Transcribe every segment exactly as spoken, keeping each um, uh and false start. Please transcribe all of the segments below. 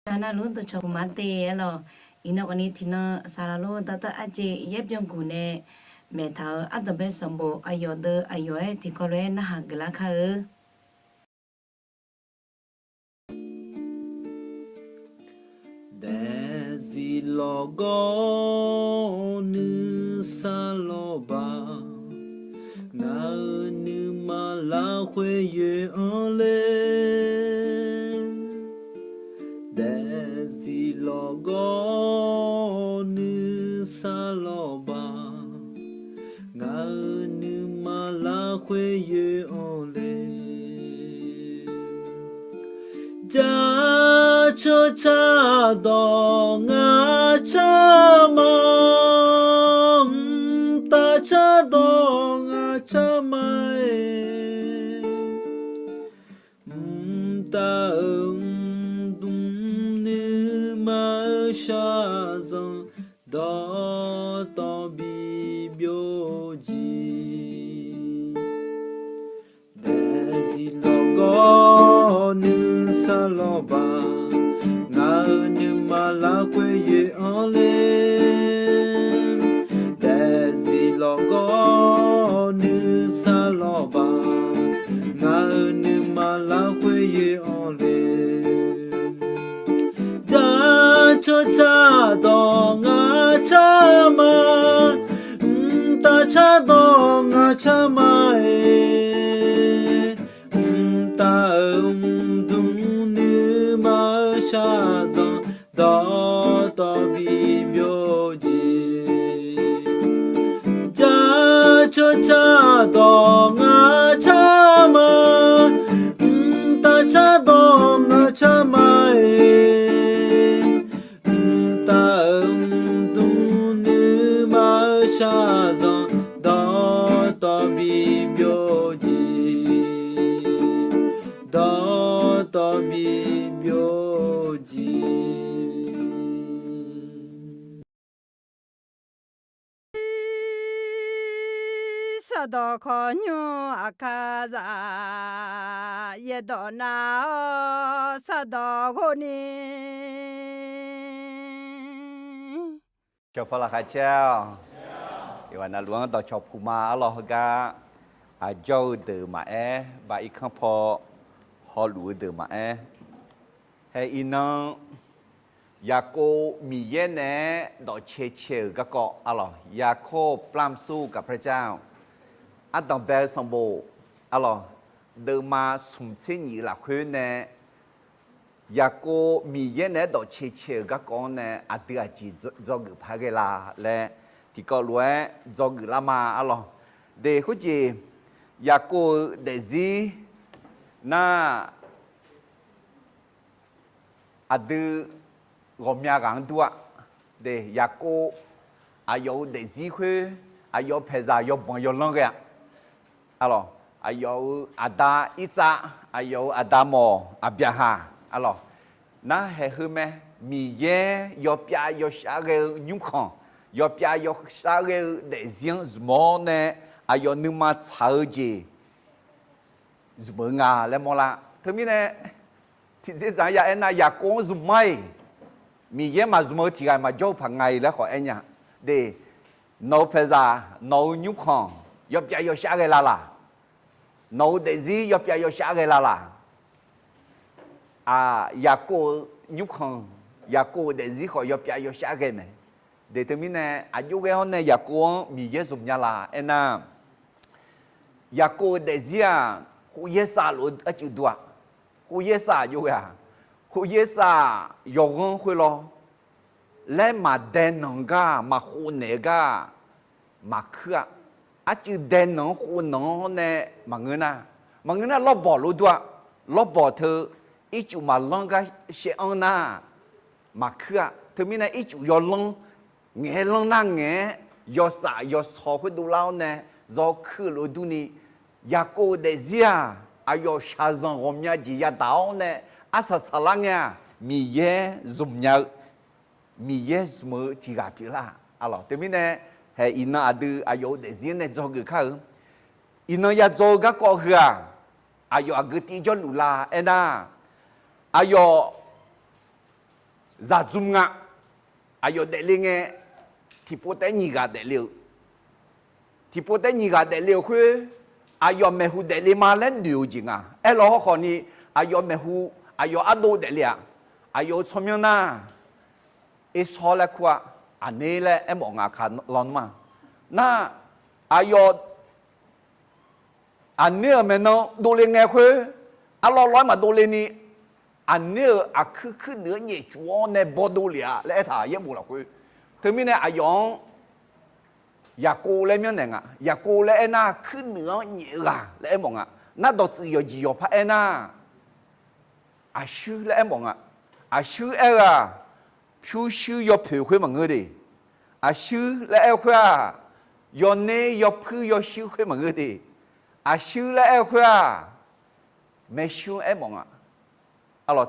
Nar navluf dawqcawq puq ma te aer lawq. Iqnan khawfni tiqnan saqlaq lor dawqtawv arjeq yaer byanguq nae maeqtaq-euq ardanqbae sanqbof aqyawf deuq aqyawf-aer tiqkawv lof-aer narhaq geuflar kar-eu. Daefzif lawqgawr nuisar lawqbaq, ngaq-euq nuima lafkhoer yoeq-anr le. Daefzif lawqgawr nuisar lawqbaq, ngaq-euq nuima lafkhoer yoeq-anr le. Jaceuq cardawq ngaq car ma, mqtav cardawq ngaq car ma-aer, mqtav-euq mqdm nuima-eu shaqzanq dawqtawv bibyov jeq. Daefzif lawqgawr nuisar lawqbaq, ngaq-euq nuima lafkhoer yoeq-anr le. Daefzif lawqgawr nuisar lawqbaq, ngaq-euq nuima lafkhoer yoeq-anr le. Jaceuq cardawq ngaq car ma, mqtav cardawq ngaq car ma-aer, mqtav-euq mqdm nuima-eu shaqzanq dawqtawv bibyov jeq. Jaceuq cardawq ngaq car ma, mqtav cardawq ngaq car ma-aer, mqtav-euq mqdm nuima-eu shaqzanq dawqtawv bibyov jeq. Dawqtawv bibyov jeq. Sardawq khawqnymr aqkar zaq, yaerdawq nar-awr sardawq ghov ni. Cawqpaw laqkhaq caer-awq. Iqghaq navluf-anr dawqcawq puq ma arlawq heugar, aqjawr-eu deuq maqaer, bav irkanr paw hawluf-eu deuq maqaer, hae iqnan Yaqkov Miqyaer naeq-aer dawqcae cae-euq garkawv arlawq, ยาโคบปล้ำสู้กับพระเจ้า ardanqbae-eu sanqbof arlawq, deuvma smq tser nyif lafkhoer nae Yaqkov Miqyaer naeq-aer dawqcae cae-euq garkawv-anr nae aqdui aqjeq dzawgeuf paq ghae la laer tiqkawv lof-aer dzawgeuf lar ma arlawq. De khoerjeq Yaqkov-euq daefzir nar aqdui ghawqmya ghaq-anr dur-a. De Yaqkov aqyawf-euq daefzir khoer aqyawf paeqzaq yawbanq yawlanr ghae-a. Arlawq, aqyawf-euq aqda Irtsav, aqyawf-euq aqda mawq Aqbyaqhaq, arlawq, narhaq heu mae, Miqyaer yawpyav yawshar ghae-eu nymrkhanq, yawpyav yawshar ghae-eu daefzir-anr zmq-awr nae aqyawf nuima tsaq-eu jeq zmq-eu nga laer mawrlar. Teumirnae tiqdzer dzaq-anr ya aernar, Yaqkov-anr zmq ma-iq, Miqyaer maqzmq-eu tiq ghaq maqjawr-eu paq nga-iq laer khawf aer nya. De, nawq-euq paeqzaq, nawq-euq nymrkhanq yawpyav yawshar ghae la laq? Nawq-euq daefzir yawpyav yawshar ghae la laq? Aq, Yaqkov-euq nymrkhanq, Yaqkov-euq daefzir khawf yawpyav yawshar ghae mae. De teumirnae aqjox ghae-awr nae Yaqkov-anr Miqyaer zmq nya laq aernar, Yaqkov-euq daefzir-aq, khofyaer sav lof-eu arcuiv dur-a. Khofyaer sav aqjox ghae-aq, khofyaer sav yawghanr khoer lawr laer maqdae nanq gar maqkhov naeq-eu gar maqkuir-a. Arcuiv dae nanq-anr khov nanq-awr nae maqngeur nar, maqngeur nar lawrbawq lof dur-a. Lawrbawq teu ircuf maqlanr gar shaev anr nar maqkuir-a. Teumirnae ircuf yawlanr ngaeq-aer lanr nar ngaeq-aer yawsaf yawsaw khoerdov lar-awr nae zawkuir-eu lof durni, Yaqkov-euq daefzir-aq, aqyawf shaqzanq ghawqmya jeq yadaq-awr nae arsaq saqlar ngae-aq, Miqyaer zmq nya-eu, Miqyaer zmq-eu tiq ghaq pyeuflar. Arlawq, teumirnae hae iqnan aqdui aqyawf-euq daefzir nae dzawgeuf kar-eu. Iqnan ya dzaw-eu garkawv heu-aq, aqyawf aqgeu tiv jawrluf la aernar, aqyawf zaqdzmr nga. Aqyawf daefle ngae, tiqpov taef-aer nyiq ghaq daefle-eu, tiqpov taef-aer nyiq ghaq daefle-euq khoer, aqyawf maeqhu daefle ma laer noeq-eu jeq nga. Aerlaw hawrkhawf ni, aqyawf maeqhu, aqyawf ardov daefle-aq, aqyawf-euq tsawrmyanr nar, Ersawr laer kur-a, aqner laer aermawf nga, aqkaq lawnmr-a. Nar, aqyawf aqner-euq maeqnan dovle ngae khoer, arlawr lawr-aer maqdovle ni, aqner-euq aqkuir kuirnuiq-anr nyaef cuf-awr nae bawdov lef-a laer aertaq yaerbof lafkhoer. Teumirnae aqyawf-anr Yaqkov laer myanrnaeq nga. Yaqkov laer aernar, kuirnuiq-anr nyaef-eu ghaq laer aermawf nga. Nar, dawqtsuif yawqjeq yawqpar aernar, aqshuir laer aermawf nga. Aqshuir aer-eu-aq, pyurshuir yawpoeq khoer maqngeur de. Aqshuir laer aer-eu khoer-aq, yawner yawpuir yawshuir khoer maqngeur de. Aqshuir laer aer-eu khoer-aq, maershuir aermawf nga.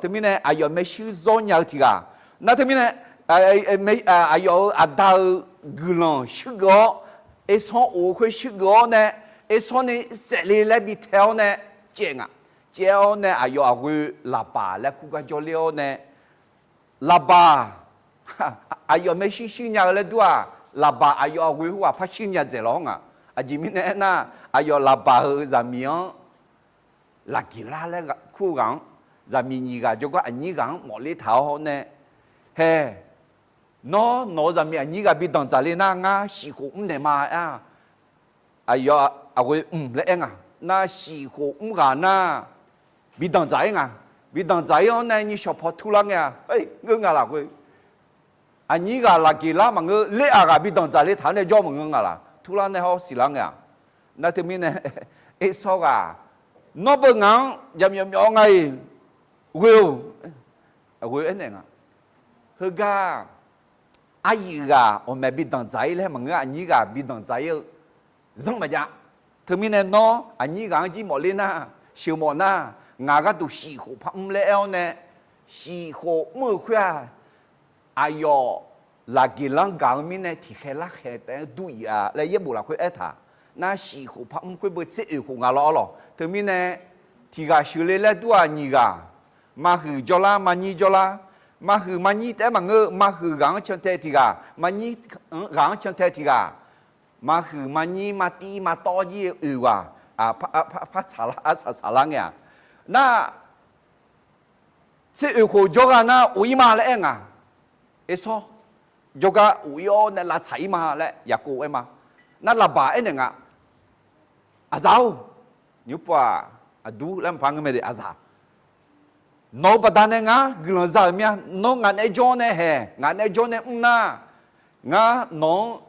Teumirnae aqyawf maershuir zawr nya-eu tiq ghaq. Nar teumirnae, aqyawf-euq aqda-euq guiqlanq shuirgeuf-awr, Ersawr of-eu khoer shuirgeuf-awr nae, Ersawr ni saefle laer bi tae-awr nae caev nga. Caev-awr nae aqyawf aqghoe Laqbaq laer kur gar jawrler-awr nae, Laqbaq, aqyawf maershuir shuir nya-eu laer dur-aq, Laqbaq aqyawf aqghoe khoerghaq par shuir nya dzaeq lawq-awr nga. Aqjeq mirnae aernar, aqyawf Laqbaq-euq zaqmiq-anr Laqgeqlar laer kur-eu ghaq-anr, zaqmiq nyiq ghaq jawrgar aqnyir ghaq-anr mawfler taq-awr nae, hae, nawr nawq-eu zaqmiq aqnyir ghaq bi danqdzaq le nar, ngar shif khof mr naeq ma aer-a. Aqyawf aqghoe mq laer aer nga. Nar, shif khof mr ghaq nar, bi danqdzaq-ir nga. Bi danqdzaq-ir-awr nae nyi shawq paw turlar ngae-a. Ngeur nga lafkhoer, aqnyir ghaq Laqgeqlar maqngeur, ler-aq ghaq bi danqdzaq le taq-awr nae jawr maqngeur nga laf, turlar nae hawr siqlar ngae-a. Nar teumirnae, Ersawr ghaq, nawr beu ngaq-anr jaqmyawf myawf nga-iq ghoe-or, ghoe aernaeq nga. Heugar, aryuif ghaq awqmaeq bi danqdzaq-ir laer maqngeur, aqnyir ghaq bi danqdzaq-ir-eu zanr maqjav. Teumirnae nawr aqnyir ghaq-anr jir mawfler nar, sheuq mawf nar, ngaq gharduq shif khof par mr laer aer-awr nae, shif khof mr-eu khoer-aq, aqyawf Laqgeqlar gaq-eu mirnae tiqkhaeq larkhaeq taef-aer dur iq-a laer yaerbof lafkhoer aertaq. Nar, shif khof par mr khoer beu tser oeq khof nga lawr-awr lawq. Teumirnae, tiq ghaq sheuqle laer dur-aq nyiq ghaq, maqhuiq jawrlar maqnyir jawrlar, maqhuiq maqnyir taef-aer maqngeur, maqhuiq ghaq-anr cantae tiq ghaq, maqnyir ghaq-anr cantae tiq ghaq, maqhuiq maqnyir maqtiv maqtawv jir-eu oeq ghaq, par, par, par tsaq, arsaq saqlar ngae-a. Nar, tser oeq khof jawrgar nar of-ir ma laer aer nga. Ersawr jawrgar of-ir-awr nae lavtsaq-ir ma laer Yaqkov aer ma. Nar, Laqbaq aernaeq nga, aqzaq-or, nymrpov-aq, aqdur laer maqpar ngeur mae de, aqzaq, nawq-eu baqdanae ngar guiqlanq za-euq mir-a. Nawr ngaq naeq-aer jawr nae haeq, ngaq naeq-aer jawr nae mr nar, ngar nawq-anr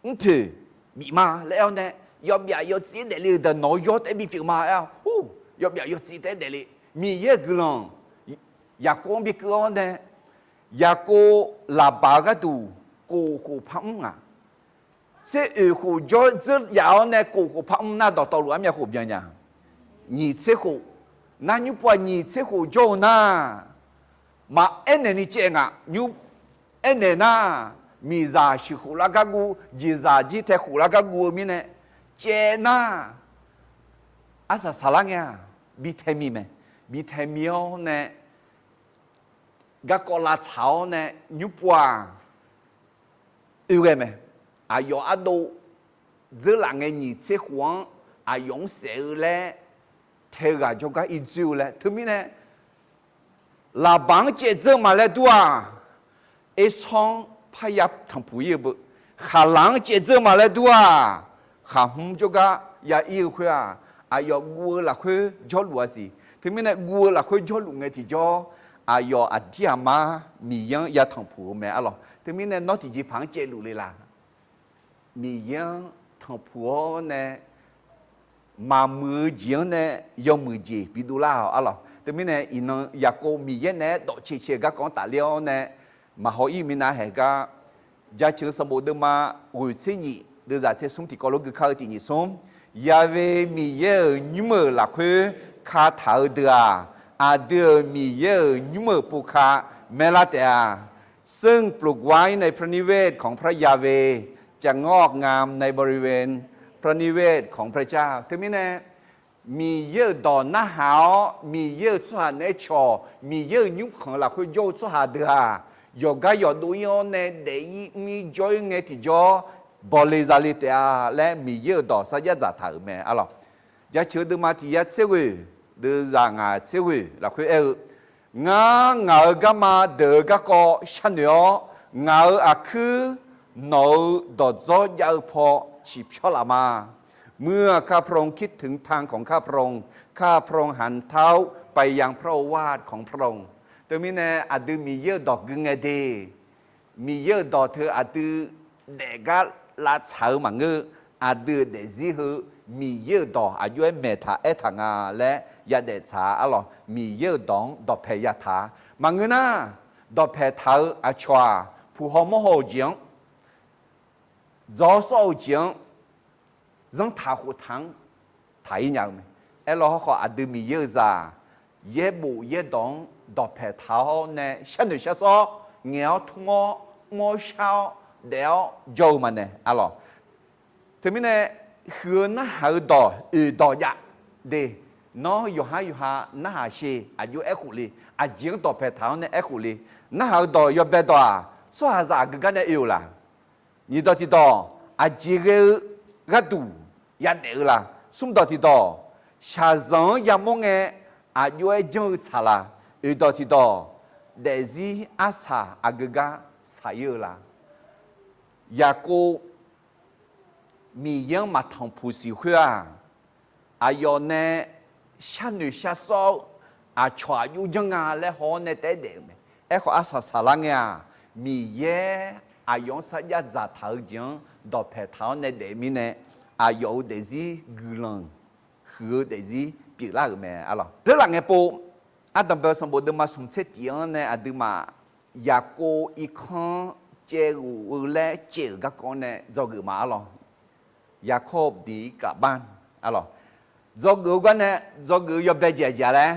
mrpoeq bif ma laer aer-awr nae, yawbyaf yawtsif-aer daefle-euq deuq nawq-eu yawr taef-aer bipyeuf ma aer-a. Yawbyaf yawtsif taef-aer daefle, Miqyaer-euq guiqlanq Yaqkov-anr bikeuv-awr nae, Yaqkov Laqbaq-eu gharduq kof khof par mr nga. Tser oeq khof jawr dzeur yaf-awr nae kof khof par mr nar, dawqtawvluf armyav khof byan nya? Nyiq tser khof. Nar, nymrpov-aq nyiq tser khof jawr-eu nar, maqaer naeq ni caev ngaq nymr, aernaeq nar, miqzaq sheuq khof lar gar guv, jeqzaq jir tae khof lar gar guv-eu mirnae, caev nar, arsaq saqlar ngae-aq, bi tae mi mae. Bi tae mi-awr nae, garkawv lavtsaq-awr nae nymrpov-aq, oe ghae mae. Aqyawf ardov dzeurlaf ngae nyiq tser khof-anr aqyawf-anr saef-eu laer tae-eu ghaq jawrgar irdzoer-eu laer. Teumirnae, Laqbaq-anr caev dzeur ma laer dur-aq, Ersawr-anr parya tanqpuq ir-eu beu. Khaqlaq-anr caev dzeur ma laer dur-aq, khaqhmr jawrgar ya ir-eu khoer-aq, aqyawf guv-eu lafkhoer jawrluf-a siq. Teumirnae guv-eu lafkhoer jawrluf ngae tiqjawr, aqyawf aqdir aqmar Miqyaer-anr ya tanqpuq-eu mae arlawq. Teumirnae nawr tiqjeqpaq-anr caevluf le la? Miqyaer-anr tanqpuq-awr nae, maqmuiq-eu jeq-anr nae yawmuiq jeq bidov lar-awq arlawq. Teumirnae iqnan Yaqkov Miqyaer naeq-aer dawqcae cae-eu garkawv-anr tafler-awr nae, maqhaw ir minav haeq gar, Jaceuq-eu sanqbof deuvma ghoeq tser nyif deuvzaq tser smr tiqkawv lof gui kar-eu tiq nyif smr, Yaqve Miqyaer-euq nymr-euq lafkhoer kataq-eu deuq-aq, aqdui-euq Miqyaer-euq nymr-euq pov ka maerlar taef-a. ซึ่งปลูกไว้ในพระนิเวศของพระยาเวห์ จะงอกงามในบริเวณพระนิเวศของพระเจ้า Teumirnae, Miqyaer-euq dawq narhaq-awr, Miqyaer-euq tsawrhaq naeq-aer cawq, Miqyaer-euq nymrkhanq lafkhoer jawr-eu tsawrhaq deuq-aq, yawqgar yawqdov-ir-awr nae daef-ir mr-ir jawr-ir ngae tiqjawr, bawle zale taef-a laer Miqyaer-euq dawq sarjax dzaqtaq-euq mae arlawq. Jaceuq-eu deuvma tiq yar tser ghoeq, deuvzaq ngaq tser ghoeq lafkhoer aer-eu, Ngar, ngaq-euq garma deuq-eu garkawv sharnoeq-awr, ngaq-euq aqkuir nawq-euq dawqdzawr jav-eu paw ciqpyawr laf ma. เมื่อข้าพระองค์คิดถึงทางของข้าพระองค์ ข้าพระองค์หันเท้าไปยังพระโอวาทของพระองค์ Teumirnae aqdui Miqyaer-euq dawq gui ngae de. Miqyaer-euq dawq teu aqdui daefgar lavtsaq-eu maqngeur. Aqdui-euq daefzir heu Miqyaer-euq dawq aqjox-aer maeqtaq aertaq nga laer yadaef tsaq-a arlawq. Miqyaer-euq dawq-anr dawqpaeq yataq-a. Maqngeur nar, dawqpaeq taq-eu aqcawq-aq, puq haw mawr haw-euq jeq-anr, dzawr sawr-eu jeq-anr, zanrtaq khoftaq-anr taq-ir nya-eu mae. Aerlawr hawrkhawf, aqdui Miqyaer-euq zaq yaerbof yaerdawq-anr dawqpaeq taq-awr nae sharnoeq sharsawr ngaeq-awr tmr-awr mr-awr shar-awr daef-awr jawr-eu maqnaeq arlawq. Teumirnae, huiq-eu narhaq-eu dawq oeq dawq jav de. Nawr yawqhar yawqha narhaq sher aqjox-aer aerkhof le. Aqjeq-anr dawqpaeq taq-awr nae aerkhof le. Narhaq-eu dawq yawbae dawq-aq, tsawrhaqzaq aqgeu gar nae oe-euq laq? Nyiq dawq tiqdawq, aqjeq ghae-eu gharduq yadaef-eu laq? Smr dawq tiqdawq, shaqzanq-anr yamawr ngae aqjox-aer janr-eu tsaq laq? Oeq dawq tiqdawq, daefzir arsaq aqgeu gar saq-ir-eu laq? Yaqkov Miqyaer-anr maq tanqpuq siq khoer-aq, aqyawf nae sharnoeq sharsawr-eu aqcawq aqjox janr nga laer haw-awr nae taef-aer daef-eu mae. Aerkhawf, arsaq saqlar ngae-aq, Miqyaer aqyawf-anr sarjax dzaqtaq-eu jeq-anr dawqpaeq taq-awr nae daef mirnae, aqyawf-euq daefzir guiqlanq huiq-eu daefzir pyeuflar-euq mae arlawq. Dzeurlaf ngae pov, ardanq bae-eu sanqbof deuvma smq tser tif-anr nae aqduimaf Yaqkov irkanr caevghof-eu laer caev-euq garkawv nae dzawgeuf ma arlawq. ยากอบหนีกลับบ้าน arlawq. Dzawgeuf-eu gar nae, dzawgeuf-eu yawbae jeq aqjeq laer,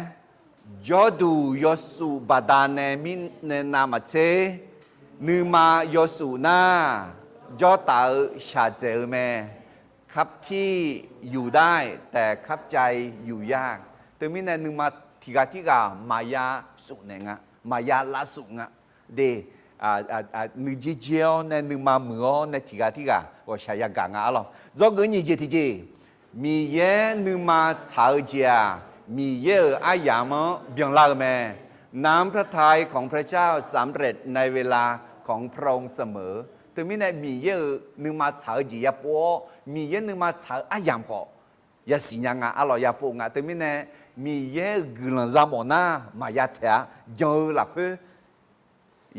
jawrduq yawsuf baqdanae mirnae navmaqtser, nuima yawsuf nar, jawrtaf-eu shaqdzaeq-eu mae. Kaptir yufdar-iq taef kapcav yufyar. Teumirnae nuima tiqghaq tirghaq maqya sufnaeq nga, maqya lavsuf nga. De, nuijer jer-awr nae nuima muiq-awr nae tiqghaq tirghaq ghawqshaq yagaq nga arlawq. Dzawgeuf nyiq jeq tiqjeq, Miqyaer nuima tsaq-eu jeq-aq, Miqyaer-euq aryamq-anr byanlar-eu mae. น้ำพระทัยของพระเจ้าสำเร็จในเวลาของพระองค์เสมอ Teumirnae Miqyaer-euq nuima tsaq-eu jeq yapov-awr, Miqyaer nuima tsaq-eu aryamq khawf yasiq nya nga arlawq, yapov nga. Teumirnae Miqyaer-euq guiqlanq yamawf nar maqya taeq-a, jan-eu lafkhoer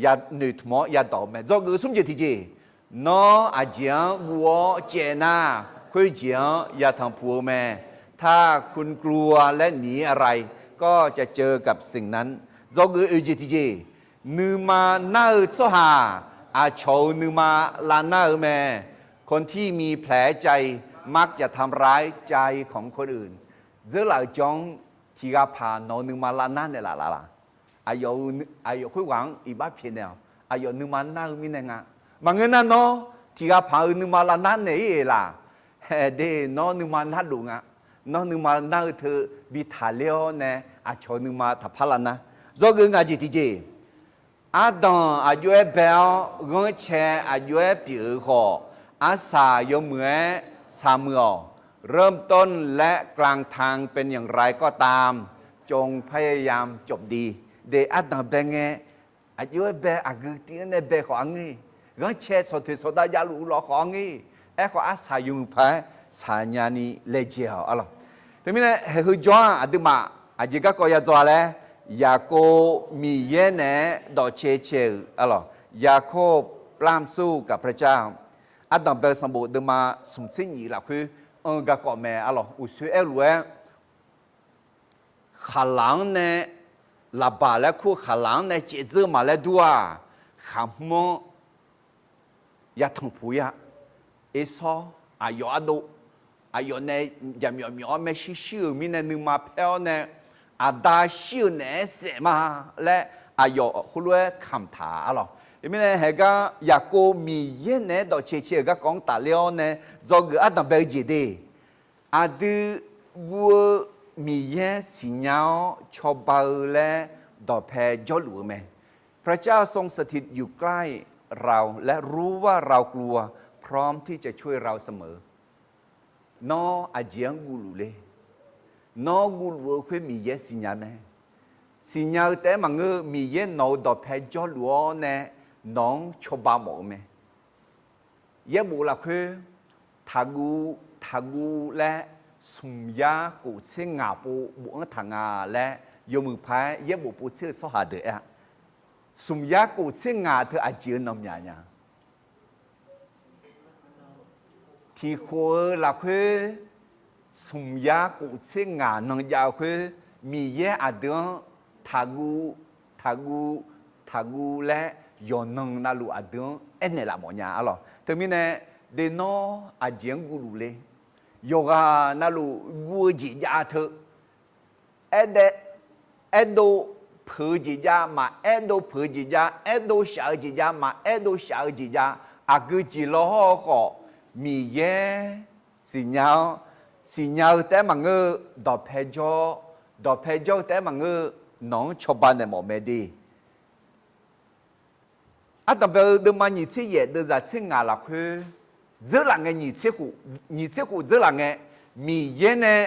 yanoeq tmq-awr yadawq-eu mae. Dzawgeuf smr jeq tiqjeq, nawr aqjeq-anr guv-awr caev nar, khoerjeq-anr yatanq puq-eu mae. ถ้าคุณกลัวและหนีอะไร ก็จะเจอกับสิ่งนั้น Dzawgeuf oeq jeq tiqjeq, nuima nar-eu tsawrhaq aqcawq-euq nuima lavnar-eu mae. คนที่มีแผลใจมักจะทำร้ายใจของคนอื่น Dzeurlaf-euq jawr-anr tiqghaq paq nawq-eu nuima lavnar naeqlaf laf laq? Aqyawf khoerghaq-anr iqbax pyaeqnaeq-awq. Aqyawf nuima nar-eu mirnae nga. Maqngeur nar nawr tiqghaq paq-euq nuima lavnar naeq-ir-eq laq? Haeq de, nawr nuima nardof nga. Nawr nuima nar-eu teu bi taqler-awr nae aqcawq nuima taqpar lavnar. Dzawgeuf ngaq jeq tiqjeq, ardanq aqjox-aer bae-awr ghanrcae aqjox-aer pyeuf-eu khawf, arsaq yawmuiq-aer saqmuiq-awq. เริ่มต้นและกลางทางเป็นอย่างไรก็ตาม จงพยายามจบดี De, ardanq bae ngae aqjox-aer bae aqgeu tiv-anr nae bae khawf arngeur-iq, ghanrcae tsawqtoeq tsawqdav javluf-eu lawq khawf arngeur-iq, aerkhawf arsaq yawmuiq paq-aer saqnya ni laejae-awq arlawq. Teumirnae haeq heu jawr-aq aqduimaf aqjeq garkawv yadzaw-a laer, Yaqkov Miqyaer naeq-aer dawqcae cae-euq arlawq. ยากอบปล้ำสู้กับพระเจ้า Ardanq bae-eu sanqbof deuvma smq tser nyif lafkhoer anr-eu garkawv mae arlawq. Uqsoer aer-eu lof-aer, khaqlaq-anr nae, laqbaq laer kur-eu khaqlaq-anr nae caevdzeur ma laer dur-aq, khaqhmr-anr yatanq puq-ir-a. Ersawr, aqyawf ardov, aqyawf nae jaqmyawf myawf-awr maershuir shuir-euq mirnae nuima paer-awr nae, aqda shir-eu naeq-aer saef ma laer aqyawf heulof-aer kamq taq arlawq. Teumirnae haeq gar Yaqkov Miqyaer naeq-aer dawqcae cae-euq garkawv-anr tafler-awr nae dzawgeuf ardanq bae-eu jeq de. Aqdui guv-eu Miqyaer siqnya-awr cawba-eu laer dawqpae jawrluf-eu mae. พระเจ้าทรงสถิตอยู่ใกล้เรา และรู้ว่าเรากลัว พร้อมที่จะช่วยเราเสมอ Nawr aqjeq-anr guvluf le. Nawr guvluf-eu khoer Miqyaer siqnya mae. Siqnya-eu taef-aer maqngeur, Miqyaer nawq-euq dawqpae jawrluf-awr nae nawq-anr cawba mawf-eu mae. Yaerbof lafkhoer, taqguv, taqguv laer smq yar kof tser ngaq pov bof-anr taq nga laer, yawmuiq paq-aer yaerbof pov tser-eu tsawrhaq deuq aer-a. Smq yar kof tser ngaq teu aqjeq-eu nanmyaq nya. Tiqkhof-eu lafkhoer, smq yar kof tser ngaq nan jav-eu khoer, Miqyaer aqdui-anr taqguv, taqguv, taqguv laer yawqnan navluf aqdui-anr aernaeq laf mawf nya arlawq. Teumirnae, de nawr aqjeq-anr guvluf le. Yawqghaq navluf guv-eu jeq jav teu, aer dae, aerdov peuq-eu jeq jav, maqaer dov peuq-eu jeq jav, aerdov shaf-eu jeq jav, maqaer dov shaf-eu jeq jav, aqgeu jeq law hawr-eu khawf, Miqyaer siqnya-awr, siqnya-eu taef-aer maqngeur-eu, dawqpae jawr, dawqpae jawr-eu taef-aer maqngeur-eu, nawq-anr cawba naeq mawf mae de. Ardanqbae-eu deuvma nyiq tser yaef deuvzaq tser ngaq lafkhoer, dzeurlaf ngae, nyiq tser khof dzeurlaf ngae, Miqyaer nae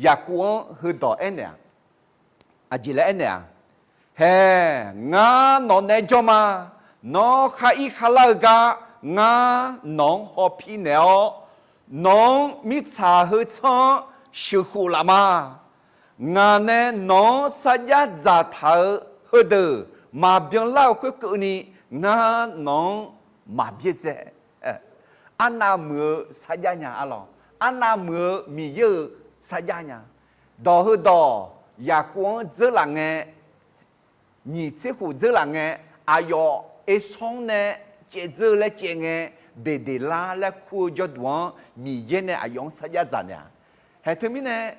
Yaqkov-anr heudawq aernaeq-aq, aqjeq laer aernaeq-aq, Haeq, ngar nawq naeq-aer jawr ma. Nawr khar ir kharlar-eu gar ngar nawq-anr hawpir naeq-awr, nawq-anr mirtsaq heu tsanr-anr sheuqkhof laf ma. Ngaq nae nawq-anr sarjax dzaqtaq-eu heudeuq maqbyan lar-eu khoerkeuvni, ngar nawq-anr maqbyaerdzae. Arnav muiq-eu sarjax nya arlawq. Arnav muiq-eu Miqyaer-euq sarjax nya. Dawq heudawq Yaqkov-anr dzeurlaf ngae, nyiq tser khof dzeurlaf ngae, aqyawf Ersawr-anr nae caev dzeur-eu laer caev ngae, Beqdeqlar laer kur-eu jawrduq-anr Miqyaer nae aqyawf-anr sarjax dzaq naeq-aq. Haeq teumirnae,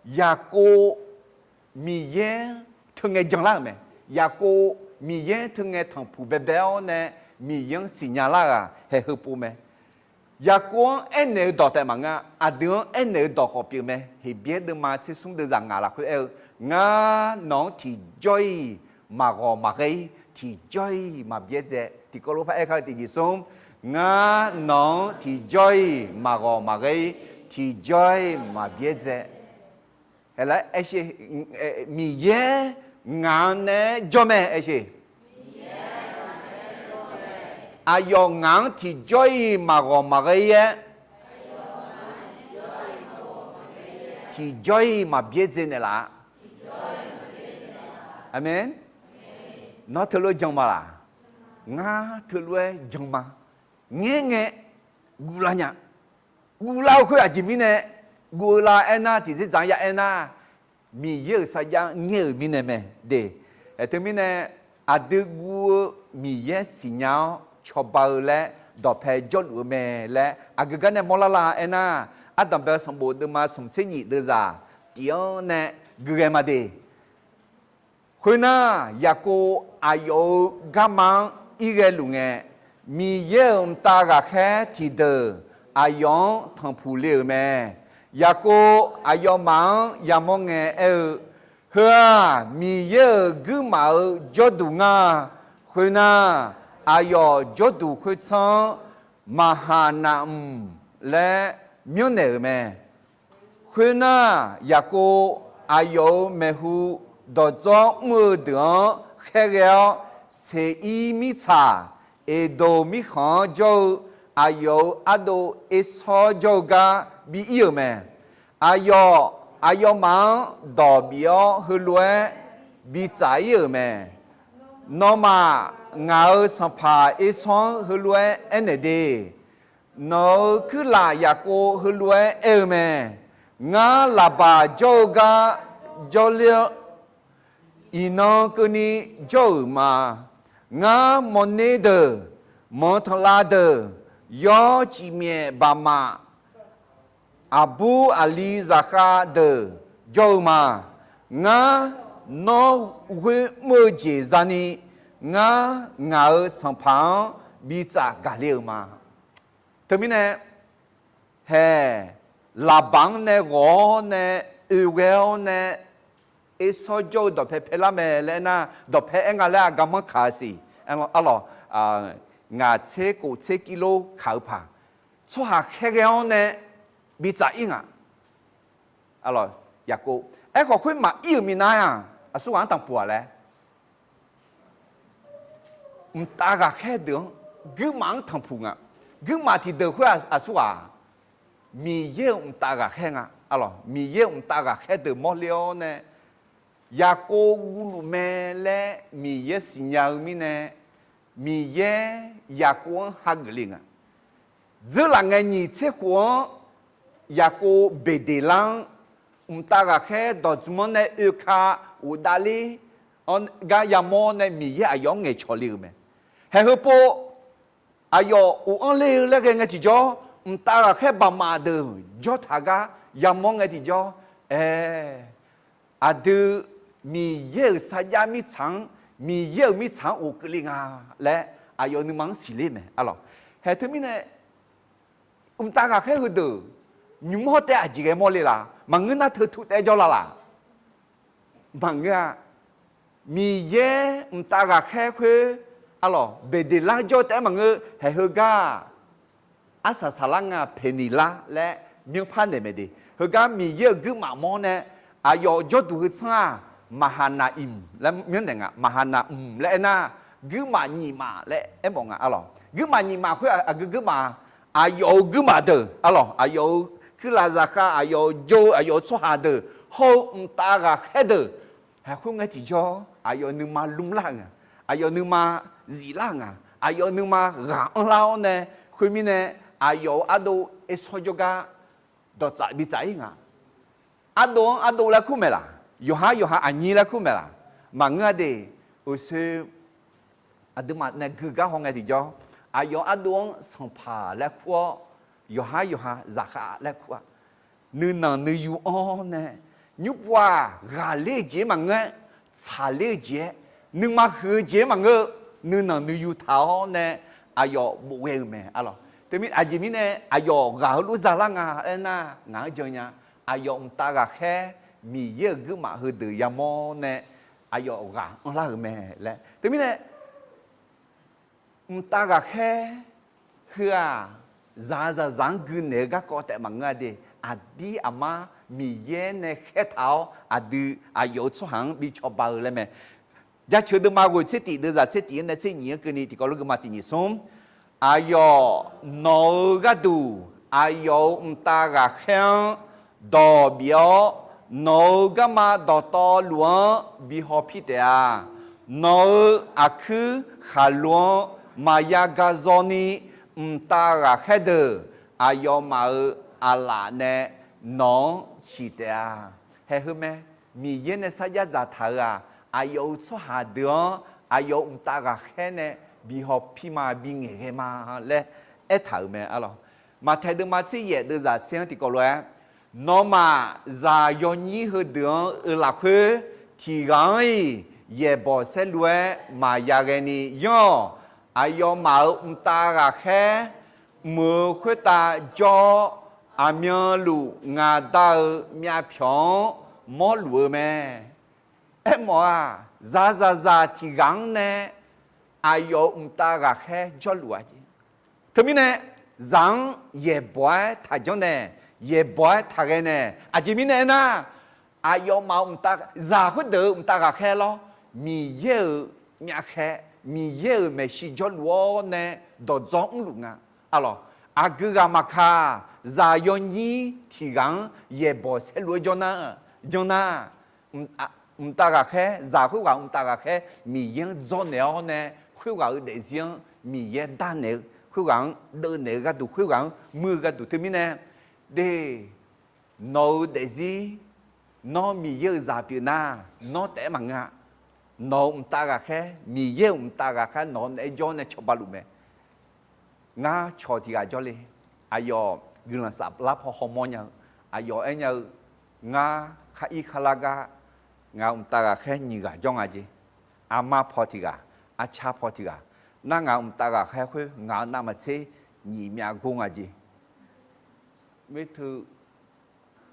Yaqkov Miqyaer teu ngae janlar-euq mae. Yaqkov Miqyaer teu ngae tanqpuq baebae-awr nae Miqyaer-anr siqnya lar-euq-aq, haeq heupov mae. Yaqkov-anr aernaeq-eu dawq taef maqngeur-a. Aqdui-anr aernaeq-eu dawq khawf pyeuf mae. Heqbyaer deuvma tser smr deuvzaq ngaq lafkhoer aer-eu, Ngar nawq-anr tiqjawr-iq maqghawq maqghae-ir, tiqjawr-iq maqbyaerdzae. Tiqkawv lof par aer kar-eu tiqjeq smr, Ngar nawq-anr tiqjawr-iq maqghawq maqghae-ir, tiqjawr-iq maqbyaerdzae. Haeq laer aer sher, Miqyaer ngaq-anr nae jawr mae aer sher. Aqyawf ngaq-anr tiqjawr-iq maqghawq maqghae-ir-aer, tiqjawr-iq maqbyaerdzae naeqlaf-a. Aqmeq. Nawr teulof-aer jan ma laq? Ngar teulof-aer jan ma. Ngaer ngae guvlar nya. Guvlar-eu khoer aqjeq mirnae guv-eu la aernar, tiqdzer dzaq-anr ya aernar, Miqyaer-euq sarjax ngaer-euq mirnae mae de. Aerteumirnae, aqdui guv-eu Miqyaer siqnya-awr cawba-eu laer dawqpae jawrluf-eu mae laer aqgeu gar nae mawrlar la aernar, ardanqbae-eu sanqbof deuvma smq tser nyif deuvzaq tif-anr nae gui ghae ma de. Khoernar, Yaqkov aqyawf-euq garma-anr ir ghae luf ngae, Miqyaer-euq mqtav ghaqkhaer tiqdeuq aqyawf-anr tanqpuq le-euq mae. Yaqkov aqyawfmaf-anr yamawr ngae aer-eu, Heu-aq, Miqyaer-euq guirmaf-euq jawrduq ngar. Khoernar, aqyawf jawrduq khoertsanr-anr Maqhaqnaqmq laer myanrnaeq-euq mae. Khoernar, Yaqkov aqyawf-euq maeqhu dawqdzawr mr-eu deuq-anr khaerghae-awr, Seqir mirtsaq Eqdoq mirkhanq-anr jawr-eu aqyawf-euq ardov Ersawr jawr-eu gar bi ir-euq mae. Aqyawf, aqyawfmaf-anr dawq bif-awr heulof-aer bi tsaf ir-euq mae. Nawmaf, ngaq-euq sanqpaq Ersawr-anr heulof-aer aernaeq de. Nawq-euq kuirlaf Yaqkov heulof-aer aer-eu mae. Ngar, Laqbaq jawr-eu gar jawrler-awr, iqnan keuvni jawr-euq ma. Ngar, mawrner deuq, manq tanqlav deuq, yawr cifmyaef baqmaf, aqbur aqli zaqkhav deuq jawr-eu ma. Ngar, nawr ghoer mr-eu jeq zani, ngar, ngaq-euq sanqpaq-anr bi tsaf gaqle-euq ma. Teumirnae, haeq, Laqbaq-anr nae ghawq-awr nae, oe ghae-awr nae, Ersawr jawr-eu dawqpae paelar mae laer aernar, dawqpae aer nga laer-aq garmanr kaq-eu siq. Arlawq, ngaq tser kof tser kilo kaq-eu paq, tsawrhaq khaerghae-awr nae bitsaf ir nga. Arlawq, Yaqkov, aerkhawf khoer maqir-euq minav-aq, aqsurghaq-anr tanqpuq-aq laer, mqtav ghaqkhaer deuq-anr, guirmaf-anr tanqpuq nga. Guirmaf tiqdeuq khoer-aq, aqsurghaq Miqyaer-euq mqtav ghaqkhaer nga. Arlawq, Miqyaer-euq mqtav ghaqkhaer deuq mawrle-awr nae, Yaqkov guvluf mae laer Miqyaer siqnya-eu mirnae, Miqyaer Yaqkov-anr hageuf le nga. Dzeurlaf ngae nyiq tser khof-anr, Yaqkov Beqdeqlar-anr mqtav ghaqkhaer dawqdzmq-anr nae oeka ghofdav ler gar yamawr nae Miqyaer aqyawf-anr ngaeqcawq le-euq mae. Haeq heu pov, aqyawf of-anr ler-eu laer ghae ngae tiqjawr, mqtav ghaqkhaer baqmaf deuq jawr taq gar yamawr ngae tiqjawr, aer, aqdui Miqyaer-euq sarjax mirtsaq-anr, Miqyaer-euq mirtsaq-anr of keuvle nga laer aqyawf nuima-anr siqler mae. Arlawq, haeq teumirnae mqtav ghaqkhaer heudeuq nymr-awr taef-aer aqjeq ghae mawrle laf? Maqngeur nar teu tu taef-aer jawrla laf? Maqngeur-a. Miqyaer mqtav ghaqkhaer khoer, arlawq, Beqdeqlar jawr taef-aer maqngeur. Haeq heugar-aq, arsaq saqlar nga Peqniqlar laer myanrpar naeq mae de. Heugar Miqyaer-euq guirmaf mawr nae aqyawf jawrduq heu tsanr-aq, Maqhaqnaq-imq laer myanrnaeq nga. Maqhaqnaq-mq laer aernar, guirmaf nyiq maf laer aermawf nga. Arlawq, guirmaf nyiq maf khoer aqgeu guirmaf, aqyawf-euq guirmaf deuq, arlawq, aqyawf-euq kuirlaf zaqkhav, aqyawf-euq jawr-eu, aqyawf-euq tsawrhaq deuq hawr-eu mqtav ghaqkhaer deuq, haeq khoerngae tiqjawr aqyawf nuima lmrlar-euq nga. Aqyawf nuima ziflar-euq nga. Aqyawf nuima ghaq anrlar-awr nae, khoermirnae aqyawf-euq ardov ersawr jawrgar dawqtsaf bitsaf ir nga. Ardov-anr ardov laer kur mae laq? Yawqhar yawqha aqnyir laer kur mae laq? Maqngeur-a de. Uqshoe aqduimaf nae gui gar hawngae tiqjawr, aqyawf ardov-anr sanqpaq laer kur-awr, yawqhar yawqha zaqkhav laer kur-a. Nuinanq nuiyu anr nae, nymrpov-aq ghaqler-eu jeq-aer maqngeur-aer, tsaqler-eu jeq-aer, nuima huiq-eu jeq-aer maqngeur, nuinanq nuiyu taq-awr nae aqyawf bof ghae-eu mae. Arlawq, teumirnae aqjeq mirnae aqyawf ghaq heulof zalar nga aernar, ngaq-anr jan nya. Aqyawf mqtav ghaqkhaer Miqyaer-euq guirmaf heudeuq yamawr nae aqyawf ghaq anrlar-euq mae laer. Teumirnae mqtav ghaqkhaer heu-aq, zaq-eu zaqzaq-anr gui naeq-eu garkawv taef maqngeur-a de. Aqdir aqmar Miqyaer nae khaertaq-awr aqdui aqyawf-euq tsawrhaq-anr bi cawba-eu laer mae. Jaceuq deuvma ghoeq tser tif deuvzaq tser tif-anr nae tser nyiq-anr keuvni tiqkawv lof geuma tiq nyiq smr. Aqyawf nawq-eu gharduq aqyawf-euq mqtav ghaqkhaer-anr dawq bif-awr, nawq-euq garma dawqtawvluf-anr bi hawpir taef-a. Nawq-euq aqkuir khaqlo-anr maqya ga zawni mqtav ghaqkhaer deuq aqyawfmaf-euq aqlaf nae nawq-anr ciq taef-a. Haeq heu mae. Miqyaer nae sarjax dzaqtaq-euq-aq, aqyawf-euq tsawrhaq deuq-anr aqyawf-euq mqtav ghaqkhaer nae bi hawpir ma, bi ngaeqghae ma laer aertaq-euq mae. Arlawq, Maqtaeq deuvma tser yaef deuvzaq tser-anr tiqkawv lof-aer, nawmaf zaq yawnyir heudeuq-anr-eu lafkhoer, tiq ghaq-anr-iq yaeqbawq saerlu-aer maqya ghaeni yanr-awq. Aqyawfmaf-euq mqtav ghaqkhaer mq-eu khoertav jawr-awr, aqmyanluf ngaq Da-euq myavpyawq-anr mawrluf-eu mae. Aermawf-aq, zaqzaqzaq tiq ghaq-anr nae aqyawf-euq mqtav ghaqkhaer jawrluf-a jeq. Teumirnae, zaq-anr yaeqbawq-aer taqjanr nae, yaeqbawq-aer taqghae nae, aqjeq mirnae aernar, aqyawfmaf-euq mqtav, zaq khoerdeuq-euq mqtav ghaqkhaer lawr, Miqyaer-euq myavkhaer, Miqyaer-euq maeqshi jawrluf-awr nae dawqdzawr mrluf nga. Arlawq, aqgeu ghaq maqkaq, zaq yawnyir tiq ghaq-anr yaeqbawq saerlu-aer janr nar, janr nar, mqtav ghaqkhaer, zaq khoerghaq-euq mqtav ghaqkhaer Miqyaer-anr dzawrnaeq-awr nae, khoerghaq-euq daefzir-anr Miqyaer darnaeq-eu, khoerghaq-anr deuvnaeq-eu gharduq, khoerghaq-anr muir-eu gharduq teumirnae, de, nawq-euq daefzir, nawr Miqyaer-euq zaq pyeuf nar, nawr taef-aer maqngeur-a. Nawq-euq mqtav ghaqkhaer, Miqyaer-euq mqtav ghaqkhaer nawq-anr naeq-aer jawr nae cawba luf mae. Ngar cawq tiq ghaq jawrle. Aqyawf guiqlanq saflar paw hawmawr nya-eu, aqyawf aernya-eu, ngar khar ir khar lar gar, ngaq-euq mqtav ghaqkhaer nyiq ghaq jawr nga jeq. Armar paw tiq ghaq, arcar paw tiq ghaq. Nar ngaq-euq mqtav ghaqkhaer khoer ngaq-euq navmaqtser nyiq myav gor nga jeq.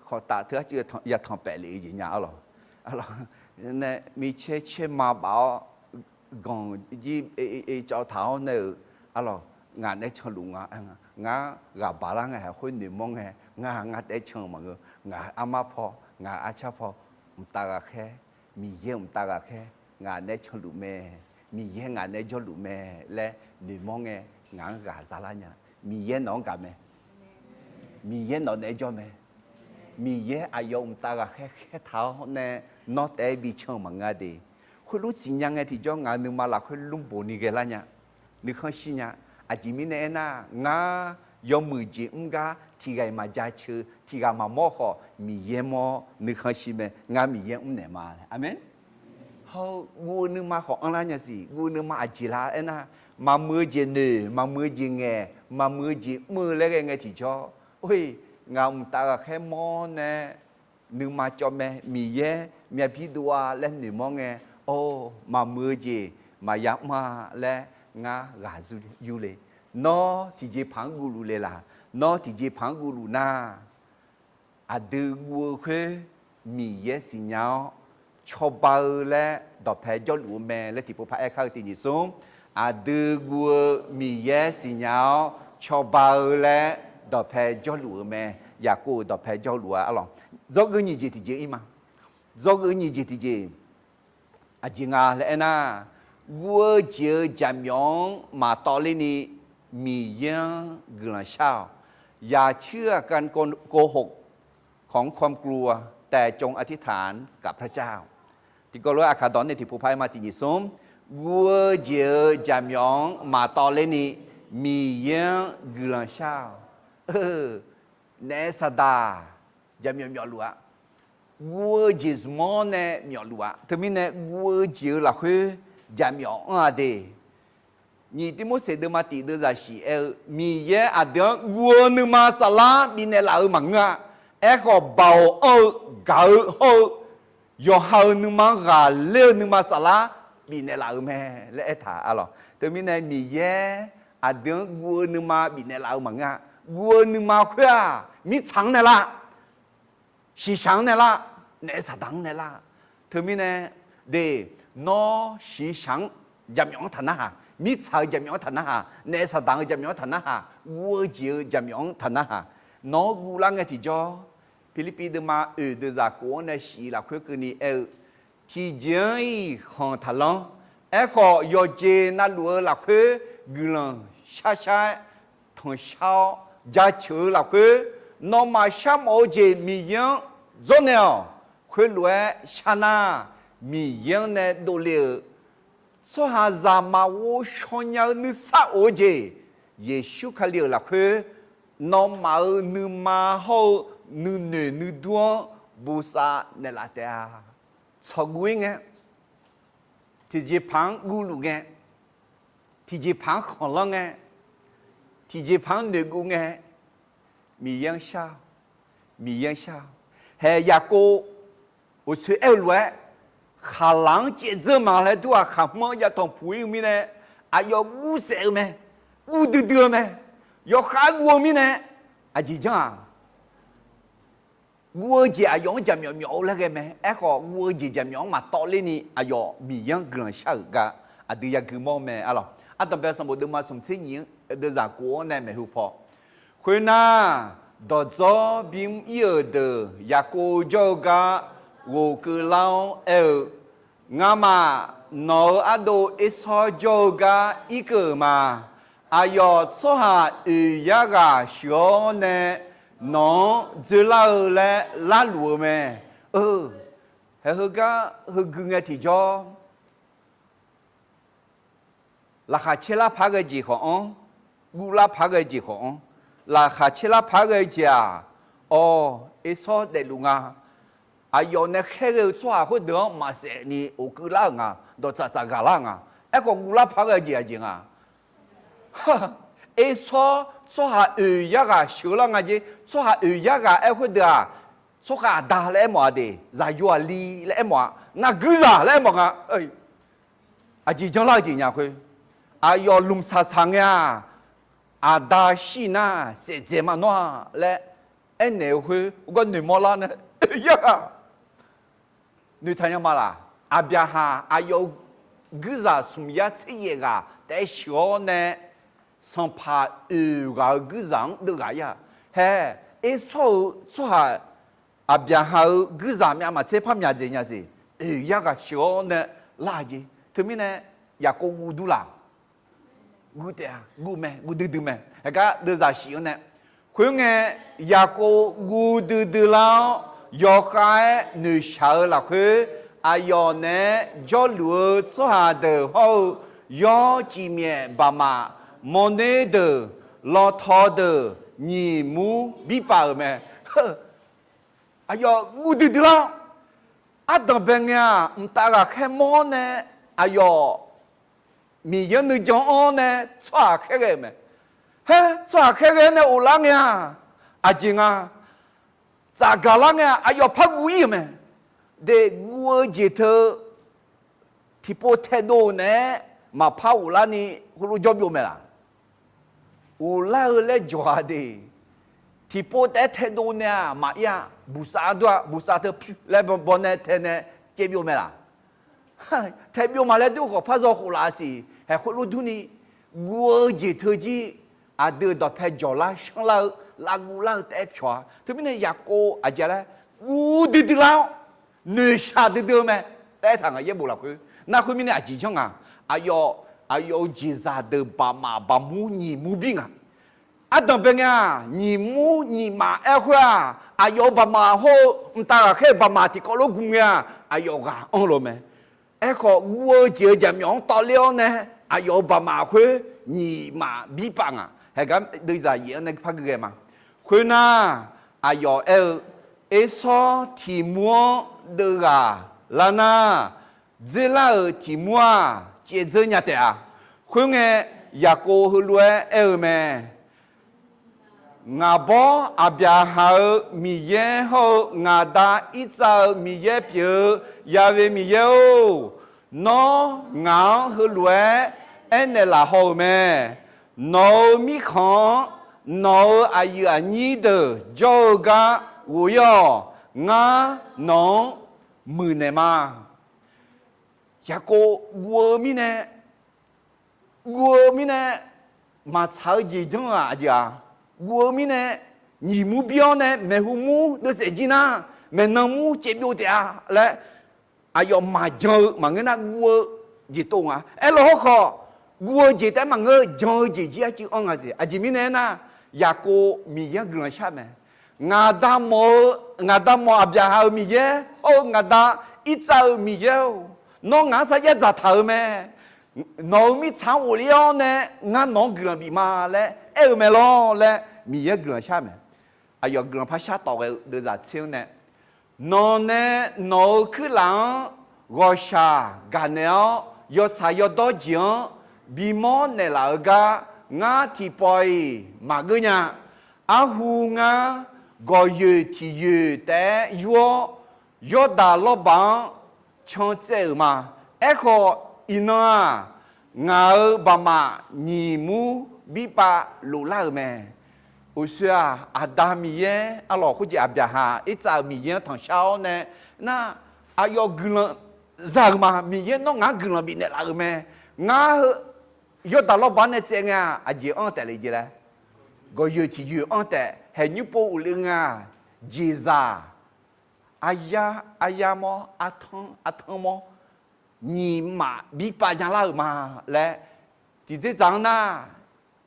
Khoertaf teu arcuiv yatanq paef lef-eu jeq nya arlawq. nae micaer caer ma baf-awr, ganq jir cawv taq-awr nae-euq, arlawq, ngaq nae canluf nga, ngar ghaq baq lar ngae, khoer noeqmawr ngae, ngar ngar taef-aer can-eu maqngeur. Ngaq armar paw, ngaq arcar paw, mqtav ghaqkhaer, Miqyaer mqtav ghaqkhaer, ngaq nae canluf mae, Miqyaer ngaq nae jawrluf mae laer noeqmawr ngae, ngaq-anr ghaq za lar nya. Miqyaer nawq-anr gaq mae. Miqyaer nawq naeq-aer jawr mae. Miqyaer aqyawf mqtav ghaqkhaer khaertaq-awr nae nawr taef-aer bi can-eu maqngeur-a de. Khoerlof siqnya ngae tiqjawr ngaq-euq nuima lafkhoer lmrboq ni ghae lar nya. Nuikhanr shir nya. Aqjeq mirnae aernar, ngar yawmuiq jeq mr gar tiqghaq-iq maqjaceuq, tiqghaq maqmawr khawf, Miqyaer mawr nuikhanr shir mae. Ngar Miqyaer mrnaeq ma. Aqmeq. Hawr-eu guv-eu nuima khawf anrlar nya siq. Guv-eu nuima aqjeq lar aernar, maqmuiq-eu jeq noeq, maqmuiq-eu jeq ngaeq, maqmuiq-eu jeq mr-eu laer ghae ngae tiqjawr, or-e, ngaq mqtav ghaqkhaer mawr nae nuima cawv mae, Miqyaer myavbir dov-a laer noeqmawr ngae, or, maqmuiq-eu jeq maqya mr-a laer ngar ghaq yur le. Nawr tiqjeqpaq-anr guvluf le laq? Nawr tiqjeqpaq-anr guvluf nar, aqdui guv-eu khoer Miqyaer siqnya-awr cawba-eu laer dawqpae jawrluf-eu mae laer tiqpov par aer kar-eu tiqjeq smr. Aqdui guv-eu Miqyaer siqnya-awr cawba-eu laer dawqpae jawrluf-eu mae. Yaqkov-euq dawqpae jawrluf-a arlawq. Dzawrgui nyiq jeq tiqjeq ir ma. Dzawrgui nyiq jeq tiqjeq aqjeq nga laer aernar, guv-eu jeq-eu jaqmyawf-anr maqtawv lerni Miqyaer-anr guiqlanq shar-awq. อย่าเชื่อการโกหกของความกลัว แต่จงอธิษฐานกับพระเจ้า Tiqkawv lof-aer aqkaq dawq nae tiqpov par aer ma. Tiqjeq smr, guv-eu jeq-eu jaqmyawf-anr maqtawv lerni Miqyaer-anr guiqlanq shar-awq. Naef saqdaq jaqmyawf myawfluf-a. Guv-eu jeq zmq-awr nae myawfluf-a. Teumirnae guv-eu jeq-eu lafkhoer jaqmyawf anr-a de. Nyiq Tirmorseq deuvma tiq deuvzaq shiq aer-eu, Miqyaer aqdui-anr guv-eu nuima saflar bifnaeq laf-euq maqngeur-a. Aerkhawf, baoq anr-eu, gaq-eu hawr-eu, yawqha-euq nuima-anr ghaqler-eu nuima saflar bifnaeq laf-euq mae laer aertaq arlawq. Teumirnae Miqyaer aqdui-anr guv-eu nuima bifnaeq laf-eu maqngeur-a. Guv-eu nuima khoer-aq, mirtsaq-anr nae lar, shiqshaq-anr nae lar, naef saqdaq-anr nae lar. Teumirnae de, nawr shiqshaq-anr jaqmyawf-anr taqnarhaq, mirtsaq-euq jaqmyawf-anr taqnarhaq, naef saqdaq-euq jaqmyawf-anr taqnarhaq, guv-eu jeq-eu jaqmyawf-anr taqnarhaq, nawq-anr guvlar ngae tiqjawr, Pirlirpiv deuvma oeq deuvzaq kof-anr nae shiq lafkhoer keuvni aer-eu, tiqjeq-anr-iq khanq taqlanr. Aerkhawf, yawqjeq navluf-eu lafkhoer guiqlanq sharshar-aer tanqshar-awr jaceuq-eu lafkhoer, nawmaf sharmawf-eu jeq Miqyaer-anr dzawrnaeq-awq. Khoerlof-aer sharnar, Miqyaer-anr nae dovle-euq tsawrhaqzaq maqghov shaw nya-eu nuisar of-eu jeq, Yeqsur Kali-euq lafkhoer nawmaf-euq nuima hawr-eu nuinoeq nuidur-anr bosav naeqlaf taef-a. Tsawqguv-ir ngae, tiqjeqpaq-anr guvluf ngae, tiqjeqpaq-anr khanqlanr ngae, tiqjeqpaq-anr noeqguv ngae, Miqyaer-anr shar-awq. Miqyaer-anr shar-awq. Haeq Yaqkov uqtsoeq aer-eu lof-aer, khaqlaq-anr caevdzeur ma laer dur-aq, khaqhmr-anr yatanq puq-ir-eu mirnae, aqyawf guvsaef-eu mae, guv duidui-eu mae, yawkhav guv-eu mirnae, aqjeq janr-aq, guv-eu jeq aqyawf-anr jaqmyawf myawf-eu laer ghae mae. Aerkhawf, guv-eu jeq jaqmyawf-anr maqtawv lerni aqyawf Miqyaer-anr guiqlanq shar-euq gar aqdui yagui mawr-eu mae arlawq. Ardanqbae sanqbof deuvma smq tser nyiq-anr deuvzaq kof-anr nae maeqhu paw, khoernar, dawqdzawr bimr-ir-euq deuq Yaqkov jawr-eu gar ghofkeuv lar-awr aer-eu, Ngamaf nawq-euq ardov Ersawr jawr-eu gar irkeuv-euq ma. Aqyawf tsawrhaq oeq yar ghaq sheuq-awr nae nawq-anr dzoerlar-eu laer larluf-eu mae. Eu, haeq heugar heugui ngae tiqjawr, laqkhaq caer lar paq-aer ghae jeq khawf-anr, guvlar paq-aer ghae jeq khawf-anr, laqkhaq caer lar paq-aer ghae jeq-aq, awr, Ersawr daefluf nga. Aqyawf nae khaerghae-eu tsawrhaq khoerdeuq-anr maqsaef ni ghofkeuv lar-euq nga. Dawqtsaf tsaf ghaqlar nga. Aerkhawf, guvlar paq-aer ghae jeq aqjeq nga. Ersawr tsawrhaq oeq yar ghaq sheuq lar nga jer. Tsawrhaq oeq yar ghaq aer khoerdeuq-aq, tsawrkhav aqda laer aermawf-a de, zaqyo aqli laer aermawf-a, naqguirzaq laer aermawf nga. Aqjeq janrlar-eu jeq nya khoer, aqyawf lmqsaq saq ngae-aq, aqda shir nar saef dzaeq ma nawr-a laer aernaeq-eu khoer, ugar noeqmawr lar nae, oeq yar ghaq noeqtaq nya ma laq? Aqbyaqhaq aqyawf-euq guirzaq smq yar tser yaef ghaq taef-aer sheuq-awr nae, sanqpaq oeq ghaq-euq guirzaq-anr deuv ghaq ir-aq. Hae, Ersawr-euq tsawrhaq Aqbyaqhaq-euq guirzaq myav maqtser par myaq dzaeq nya siq. Oeq yar ghaq sheuq-awr nae lar-eu jeq. Teumirnae Yaqkov guv dur laq? Guv taef-a, guv mae, guv duidui mae. Haegar deuvzaq shif-anr nae, khoerngae, Yaqkov guv duidui lar-awr, yawkhav-aer noeqshaq-eu lafkhoer, aqyawf naeq-aer jawrluf-eu tsawrhaq deuq hawr-eu, yawr cifmyaef baqmaf, mawrner deuq, lawtaw deuq, nyiq mur birpav-euq mae. Aqyawf guv duidui lar-awr, ardanq bae ngae-aq, mqtav ghaqkhaer mawr-awr nae, aqyawf Miqyaer nuijan anr-awr nae tsawrhaq khaerghae-euq mae. Haer, tsawrhaq khaerghae-awr nae of lar ngae-aq, aqjeq nga, tsafgaq lar ngae-aq, aqyawf par guv ir-euq mae. De, guv-eu jeq teu tiqpov taedov naeq-aer maqpar of larni heulof jawr byov mae laq? Of lar-eu laer jawq-a de. Tiqpov taef-aer taedov nae-aq maqir-a, buqsav dur-a, buqsav teu pyur laer baw nae tae nae caev byov mae laq? Tae byov ma laer dur khawf par zaw khof laf-a siq. Haeq, khoerlof durni, guv-eu jeq teu jir, aqdui-euq dawqpae jawq lar shanr lar-eu, lavguv lar-eu taef-aer pyawq-a. Teumirnae Yaqkov aqjeq laer, guv duidui lar-awr, noeqshaq duidui-eu mae laer aertaq nga, yaerbof lafkhoer. Nar khoermirnae aqjeq janr nga. Aqyawf, aqyawf-euq jeqzaq deuq baqmaf baqmur nyiq mur bir nga. Ardanq bae ngae-aq, nyiq mur nyiq maf aer khoer-aq, aqyawf-euq baqmaf hawr-eu mqtav ghaqkhaer-euq baqmaf tiqkawv lof guv ngae-aq, aqyawf ghaq anr lof mae. Aerkhawf, guv-eu jeq-euq jaqmyawf-anr tawvler-awr nae, aqyawf-euq baqmaf khoer nyiq maf birpav nga. Haegar deuvzaq yaef-anr nae par gui ghae ma. Khoernar, aqyawf aer-eu, Ersawr tiq mur-anr deuv ghaq lar nar, dzerlar-euq tiq mur-aq caevdzeur nya taef-a. Khoerngae, Yaqkov heulof-aer aer-eu mae. Ngaq bawr Aqbyaqhaq-euq Miqyaer hawr-eu ngaq da Irtsav-euq Miqyaer pyeuf-eu Ya'we Miqyaer-or, nawr ngaq-anr heulof-aer aernaeq laf haw-euq mae. Nawq-euq mirkhanq-anr nawq-euq aqyuif aqnyir deuq jawr-eu gar ghof ir-awq. Ngar nawq-anr muiqnaeq ma. Yaqkov guv-eu mirnae, guv-eu mirnae, maqtsaq-eu jeq janr-aq aqjeq-aq, guv-eu mirnae, nyiq mur bir-awr nae maeqhu mur deuvsaef jir nar, maeqnan mur caevbyov taef-a laer, aqyawf maqjan-eu maqngeur nar guv-eu jeq tov nga. Aerlof hawrkhawf, guv-eu jeq taef-aer maqngeur-eu jan-eu jeq jir arcuiv anr nga siq. Aqjeq mirnae aernar, Yaqkov Miqyaer-anr guiqlanq shar mae. Ngaq da mawf-eu, ngaq da mawf Aqbyaqhaq-euq Miqyaer hawr-eu ngaq da Irtsav-euq Miqyaer-or, nawr ngaq-anr sarjax dzaqtaq-euq mae. Nawq-euq mirtsaq-anr ghofler-awr nae ngar nawq-anr guiqlanq bif ma laer aer-eu mae lawr laer Miqyaer guiqlanq shar mae. Aqyawf guiqlanq par shar tawf ghae-eu deuvzaq tser-anr nae, nawq nae nawq-euq kuirlaf-anr ghawqshaq gaqnaeq-awr, yawtsaq yawdawr jeq-anr bimawr naeqlaf-eu gar ngar tiqpawf-iq maqgeur nya. Arhu ngar gawqyoeq tiqyoeq taef-aer yur-awr, Yawrdaq lawrbaq-anr cantsaev-euq ma. Aerkhawf, iqnan-aq, ngaq-euq baqmaf nyiq mur birpav loflar-euq mae. Uqshoe-aq, Aqda Miqyaer arlawq khoerjeq Aqbyaqhaq Irtsav-euq Miqyaer-anr tanqshar-awr nae, nar, aqyawf guiqlanq za-euq ma. Miqyaer nawr ngaq-anr guiqlanq bifnaeq laf-euq mae. Ngar heu Yawrdaq lawrbaq-anr nae tsaev ngae-aq, aqjeq anr taef le jeq laer, gawqyoeq tiqyoeq anr taef. Haeqnymr pov uqle ngae-aq, jeqzaq, aryar, aryar mawr, artanr, artanr mawr, nyiq maf birpav nya lar-euq ma laer, tiqdzerdzaq-anr nar,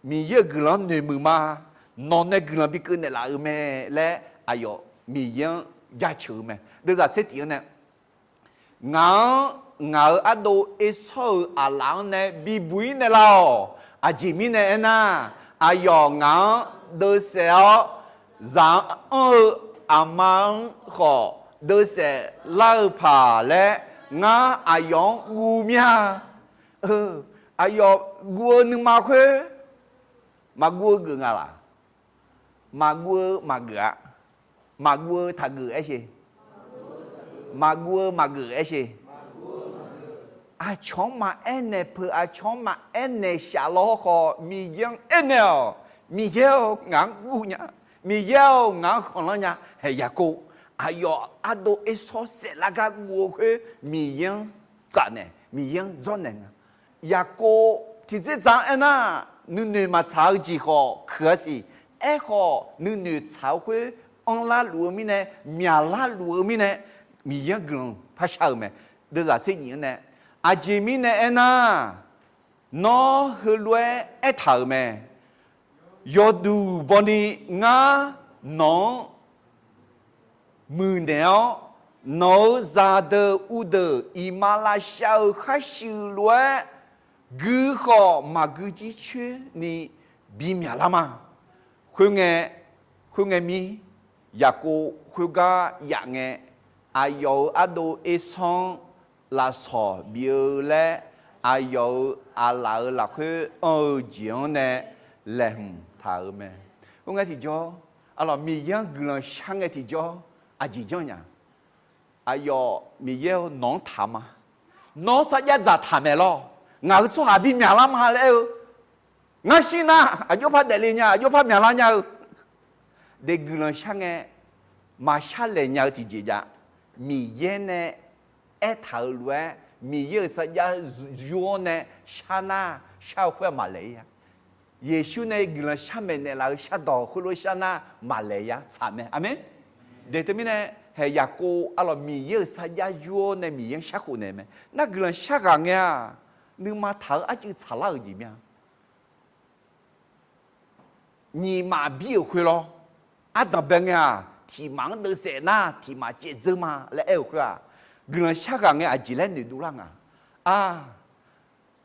Miqyaer-euq guiqlanq-anr noeqmuiq ma. Nawq nae guiqlanq bikeuv naeqlaf-euq mae laer aqyawf Miqyaer-anr jaceuq-eu mae. Deuvzaq tser tif-anr nae, ngaq-anr ngaq-euq ardov Ersawr-euq aqlaf-anr nae bibuq-ir naeqlaf-awq. Aqjeq mirnae aernar, aqyawf ngaq-anr deuvsaef-awr, zaq-anr anr-eu aqma-anr khawf deuvsaef lar-eu paq laer ngar aqyawf-anr guv mir-a. Aqyawf guv-eu nuima khoer maqguv-eu geuf nga laq? Maqguv-eu maqgeuf-a. Maqguv-eu taqgeuf aer she. Maqguv-eu maqgeuf aer she. Aqcawq-anr maqaer naeq peuq, aqcawq-anr maqaer naeq shaf law hawrkhawf, Miqyaer-anr aernaeq-awq. Miqyaer-or, ngaq-anr guv nya. Miqyaer-or, ngaq-anr khanqlanr nya. Haeq Yaqkov, aqyawf ardov ersawr saeflar gar guv-eu khoer Miqyaer-anr tsafnaeq, Miqyaer-anr dzawrnaeq nga. Yaqkov tiqdzerdzaq-anr aernar, nuinoeq maqtsaq-eu jeq khawf kuiq-a siq. Aerkhawf nuinoeq tsaq-eu khoer anrlar luf-eu mirnae, myaqlar luf-eu mirnae, Miqyaer-anr guiqlanq par shar-euq mae. Deuvzaq tser nyif-anr nae, aqjeq mirnae aernar, nawr heulof-aer aertaq-euq mae. Yawduq bawni ngar nawq-anr muiqnaeq-awr, nawq-euq zaqdeuq uvdeuq iqmalavshav-euq kharshuif lof-aer guikhawf maqgui jircoer ni bimyaqlar ma. Khoerngae, khoerngae mir, Yaqkov khoergar yaf ngae, aqyawf-euq ardov ersawr-anr lafsawq bif-eu laer, aqyawf-euq aqlaf-euq lafkhoer anr-eu jeq-anr nae laeqhmq taq-euq mae. Khoerngae tiqjawr, aqlawq Miqyaer-anr guiqlanq shar ngae tiqjawr, aqjeq janrnya. Aqyawf Miqyaer-or, nawq-anr taq ma. Nawr sarjax dzaqtaq maeq lawr. Ngaq-euq tsawrhaq bimyaqlar ma laer aer-eu. Ngar shir nar aqjox par daefle nya, aqjox par myaqlar nya-eu. De guiqlanq shar ngae, maqshar laeq nya-eu tiqjeq jav. Miqyaer nae aertaq-euq lof-aer, Miqyaer-euq sarjax yur-awr nae shar nar, shar-eu khoer-aq maqlaeq-ir-a. Yeqsur nae guiqlanq shar maeqnaeq laf-eu shardawq khoerlof-aer shar nar maqlaeq-ir-a, tsaq mae. Aqmeq. De teumirnae, haeq Yaqkov aqlawq Miqyaer-euq sarjax yur-awr nae Miqyaer-anr sharkhof naeq mae. Nar guiqlanq shar ghaq ngae-aq, nuima taq-eu arcuiv tsaqlar-euq jeq mir-a. Nyiq maf bir-euq khoer lawr. Ardanq bae ngae-aq, tiq maf-anr deuvsaef nar tiq maf caevdzeur ma laer aer-euq khoer-aq, guiqlanq shar ghaq ngae aqjeq laer noeqdov lar nga. Aq,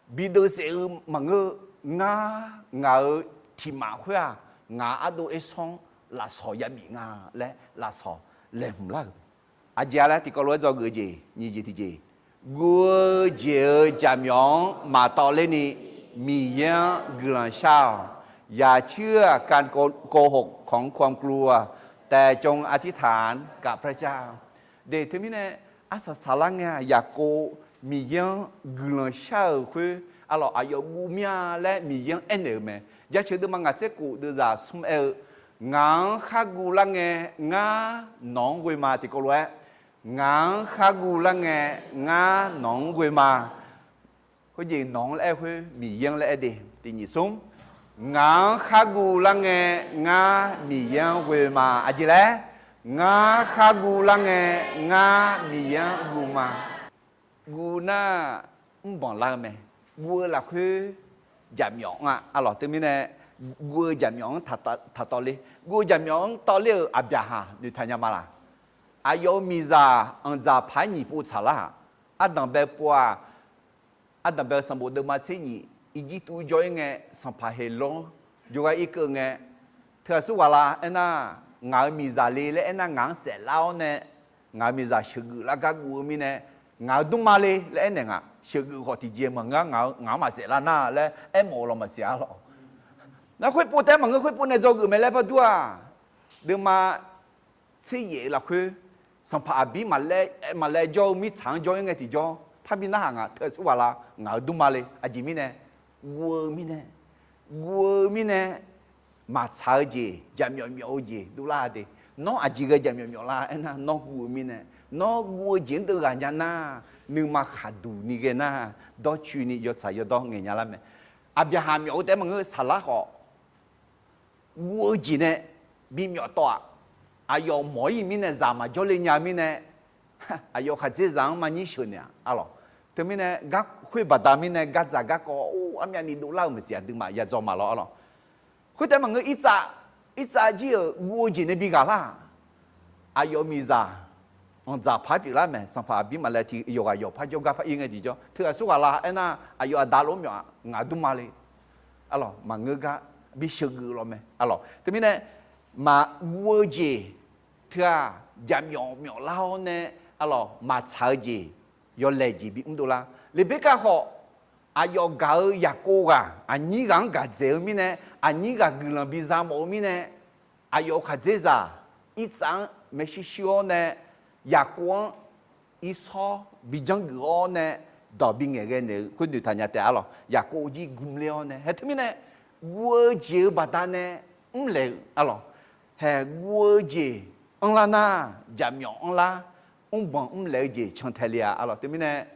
bi deuvsaef-eu maqngeur, ngar ngaq-euq tiq maf khoer-aq, ngaq ardov ersawr-anr lafsawq yabif nga laer lafsawq laeqhmq lar-euq. Aqjeq-a laer tiqkawv lof-aer dzawgeuf jeq nyiq jeq tiqjeq, guv-eu jeq-euq jaqmyawf-anr maqtawvler ni Miqyaer-anr guiqlanq shar-awq. อย่าเชื่อการโกหกของความกลัว แต่จงอธิษฐานกับพระเจ้า De teumirnae, arsaq saqlar ngae-aq Yaqkov Miqyaer-anr guiqlanq shar-euq khoer, aqlawq aqyawf guv mir-a laer Miqyaer-anr aernaeq-euq mae. Jaceuq deuvma ngaq tser khof deuvzaq smr aer-eu, ngaq-anr khar guv lar ngae, ngar nawq-anr ghoe ma. Tiqkawv lof-aer, ngaq-anr khar guv lar ngae, ngar nawq-anr ghoe ma. Khoerjeq nawq-anr laer aer khoer Miqyaer-anr laer aer de. Tiq nyiq smr, ngaq-anr khar guv lar ngae, ngar Miqyaer-anr ghoe ma. Aqjeq laer, ngar khar guv lar ngae, ngar Miqyaer-anr guv ma. Guv nar mrbanq lar-eu mae. Guv-eu lafkhoer jaqmyawf-anr-a, aqlawq teumirnae, guv-eu jaqmyawf-anr taqtawvler. Guv-eu jaqmyawf-anr tawvler-euq aqbyaqhaq noeqtaq nya ma laq? Aqyawf-euq miqzaq anqdzaq paq-aer nyiq pov tsaqlar-aq, ardanq bae pov-aq, ardanq bae-eu sanqbof deuvma tser nyiq, Irjirtuv jawr-ir ngae, sanqpaq Heqlor-anr jawrgar irkeuv ngae, teughaq surghaq la aernar, ngaq-euq miqzaq le laer aernar ngaq-anr saeflar-awr nae, ngaq-euq miqzaq sheuqgeuf lar gar guv-eu mirnae, ngaq-euq dmrma le laer aernaeq ngaq, sheuqgeuf khawf tiqjeq maqngeur, ngaq-anr maqsaef lar nar laer aermawf-eu lawq maqsiq-a lawq. Nar khoerpov taef-aer maqngeur, khoerpov nae dzawgeuf mae laer par dur-aq, deuvma tser yaef-eu lafkhoer, sanqpaq Aqbir maqlaer jawr-eu mirtsaq-anr jawr-ir ngae tiqjawr parbi narhaq ngaq, teughaq surghaq la ngaq-euq dmrma le. Aqjeq mirnae, guv-eu mirnae, guv-eu mirnae, maqtsaq-eu jeq, jaqmyawf myawf-eu jeq dovlar-a de. Nawr aqjeq ghae jaqmyawf myawf lar aernar, nawr guv-eu mirnae, nawr guv-eu jeq-anr deuv ghaq nya nar, nuima khaqduq ni ghae nar, dawrcoeni yawtsaq yawdawr ngaeq nya lar mae. Aqbyaqhaq myawf-eu taef-aer maqngeur, saqlar khawf, guv-eu jeq nae bimyawf tawv-aq, aqyawf mawq-ir mirnae zaq maqjawr le nya mirnae, aqyawf khaqdzerzaq-anr maqnyir sheuq naeq-aq, aqlawq. Teumirnae, gar khoer baqda mirnae gardzaq garkawv, or, armyavni dovlar-eu maqsiq aqduimaf yadzaw ma lawr, aqlawq. Khoertaef maqngeur, irtsav, irtsav jir-euq guv-eu jeq nae bi ghaq lar-aq, aqyawf miqzaq anqdzaq paq-aer pyeuflar mae. Sanqpaq Aqbir maqlaer tiq yawqghaq yawqpar jawrgar par ir ngae tiqjawr, teughaq surghaq la aernar, aqyawf aqda lof-aer myawf-aq, ngaq dmrma le. Aqlawq, maqngeur gar bi sheuqgeuf lawq mae, aqlawq. Teumirnae, maqguv-eu jeq teu-aq, jaqmyawf myawf lar-awr nae, aqlawq, maqtsaq-eu jeq, yawlaeq jeq bimr dovlar. Leqberkav khawf, aqyawf gaq-eu Yaqkov ghaq aqnyir ghaq-anr gaq dzaeq-eu mirnae, aqnyir ghaq guiqlanq biza mawf-eu mirnae, aqyawf-euq khaqdzerzaq irtsav-anr maershuir shuir-awr nae, Yaqkov-anr irsawr bi janrgeuf-awr nae, dawq bi ngaeqghae naeq-eu khoer noeqtaq nya taef, aqlawq. Yaqkov jir gmler-awr nae, hae teumirnae, guv-eu jeq-eu baqdanae mrlaeq-eu, aqlawq, hae guv-eu jeq anrlar nar, jaqmyawf anrlar, mrbanq mrlaeq-eu jeq cantae le-a. Arlawq, teumirnae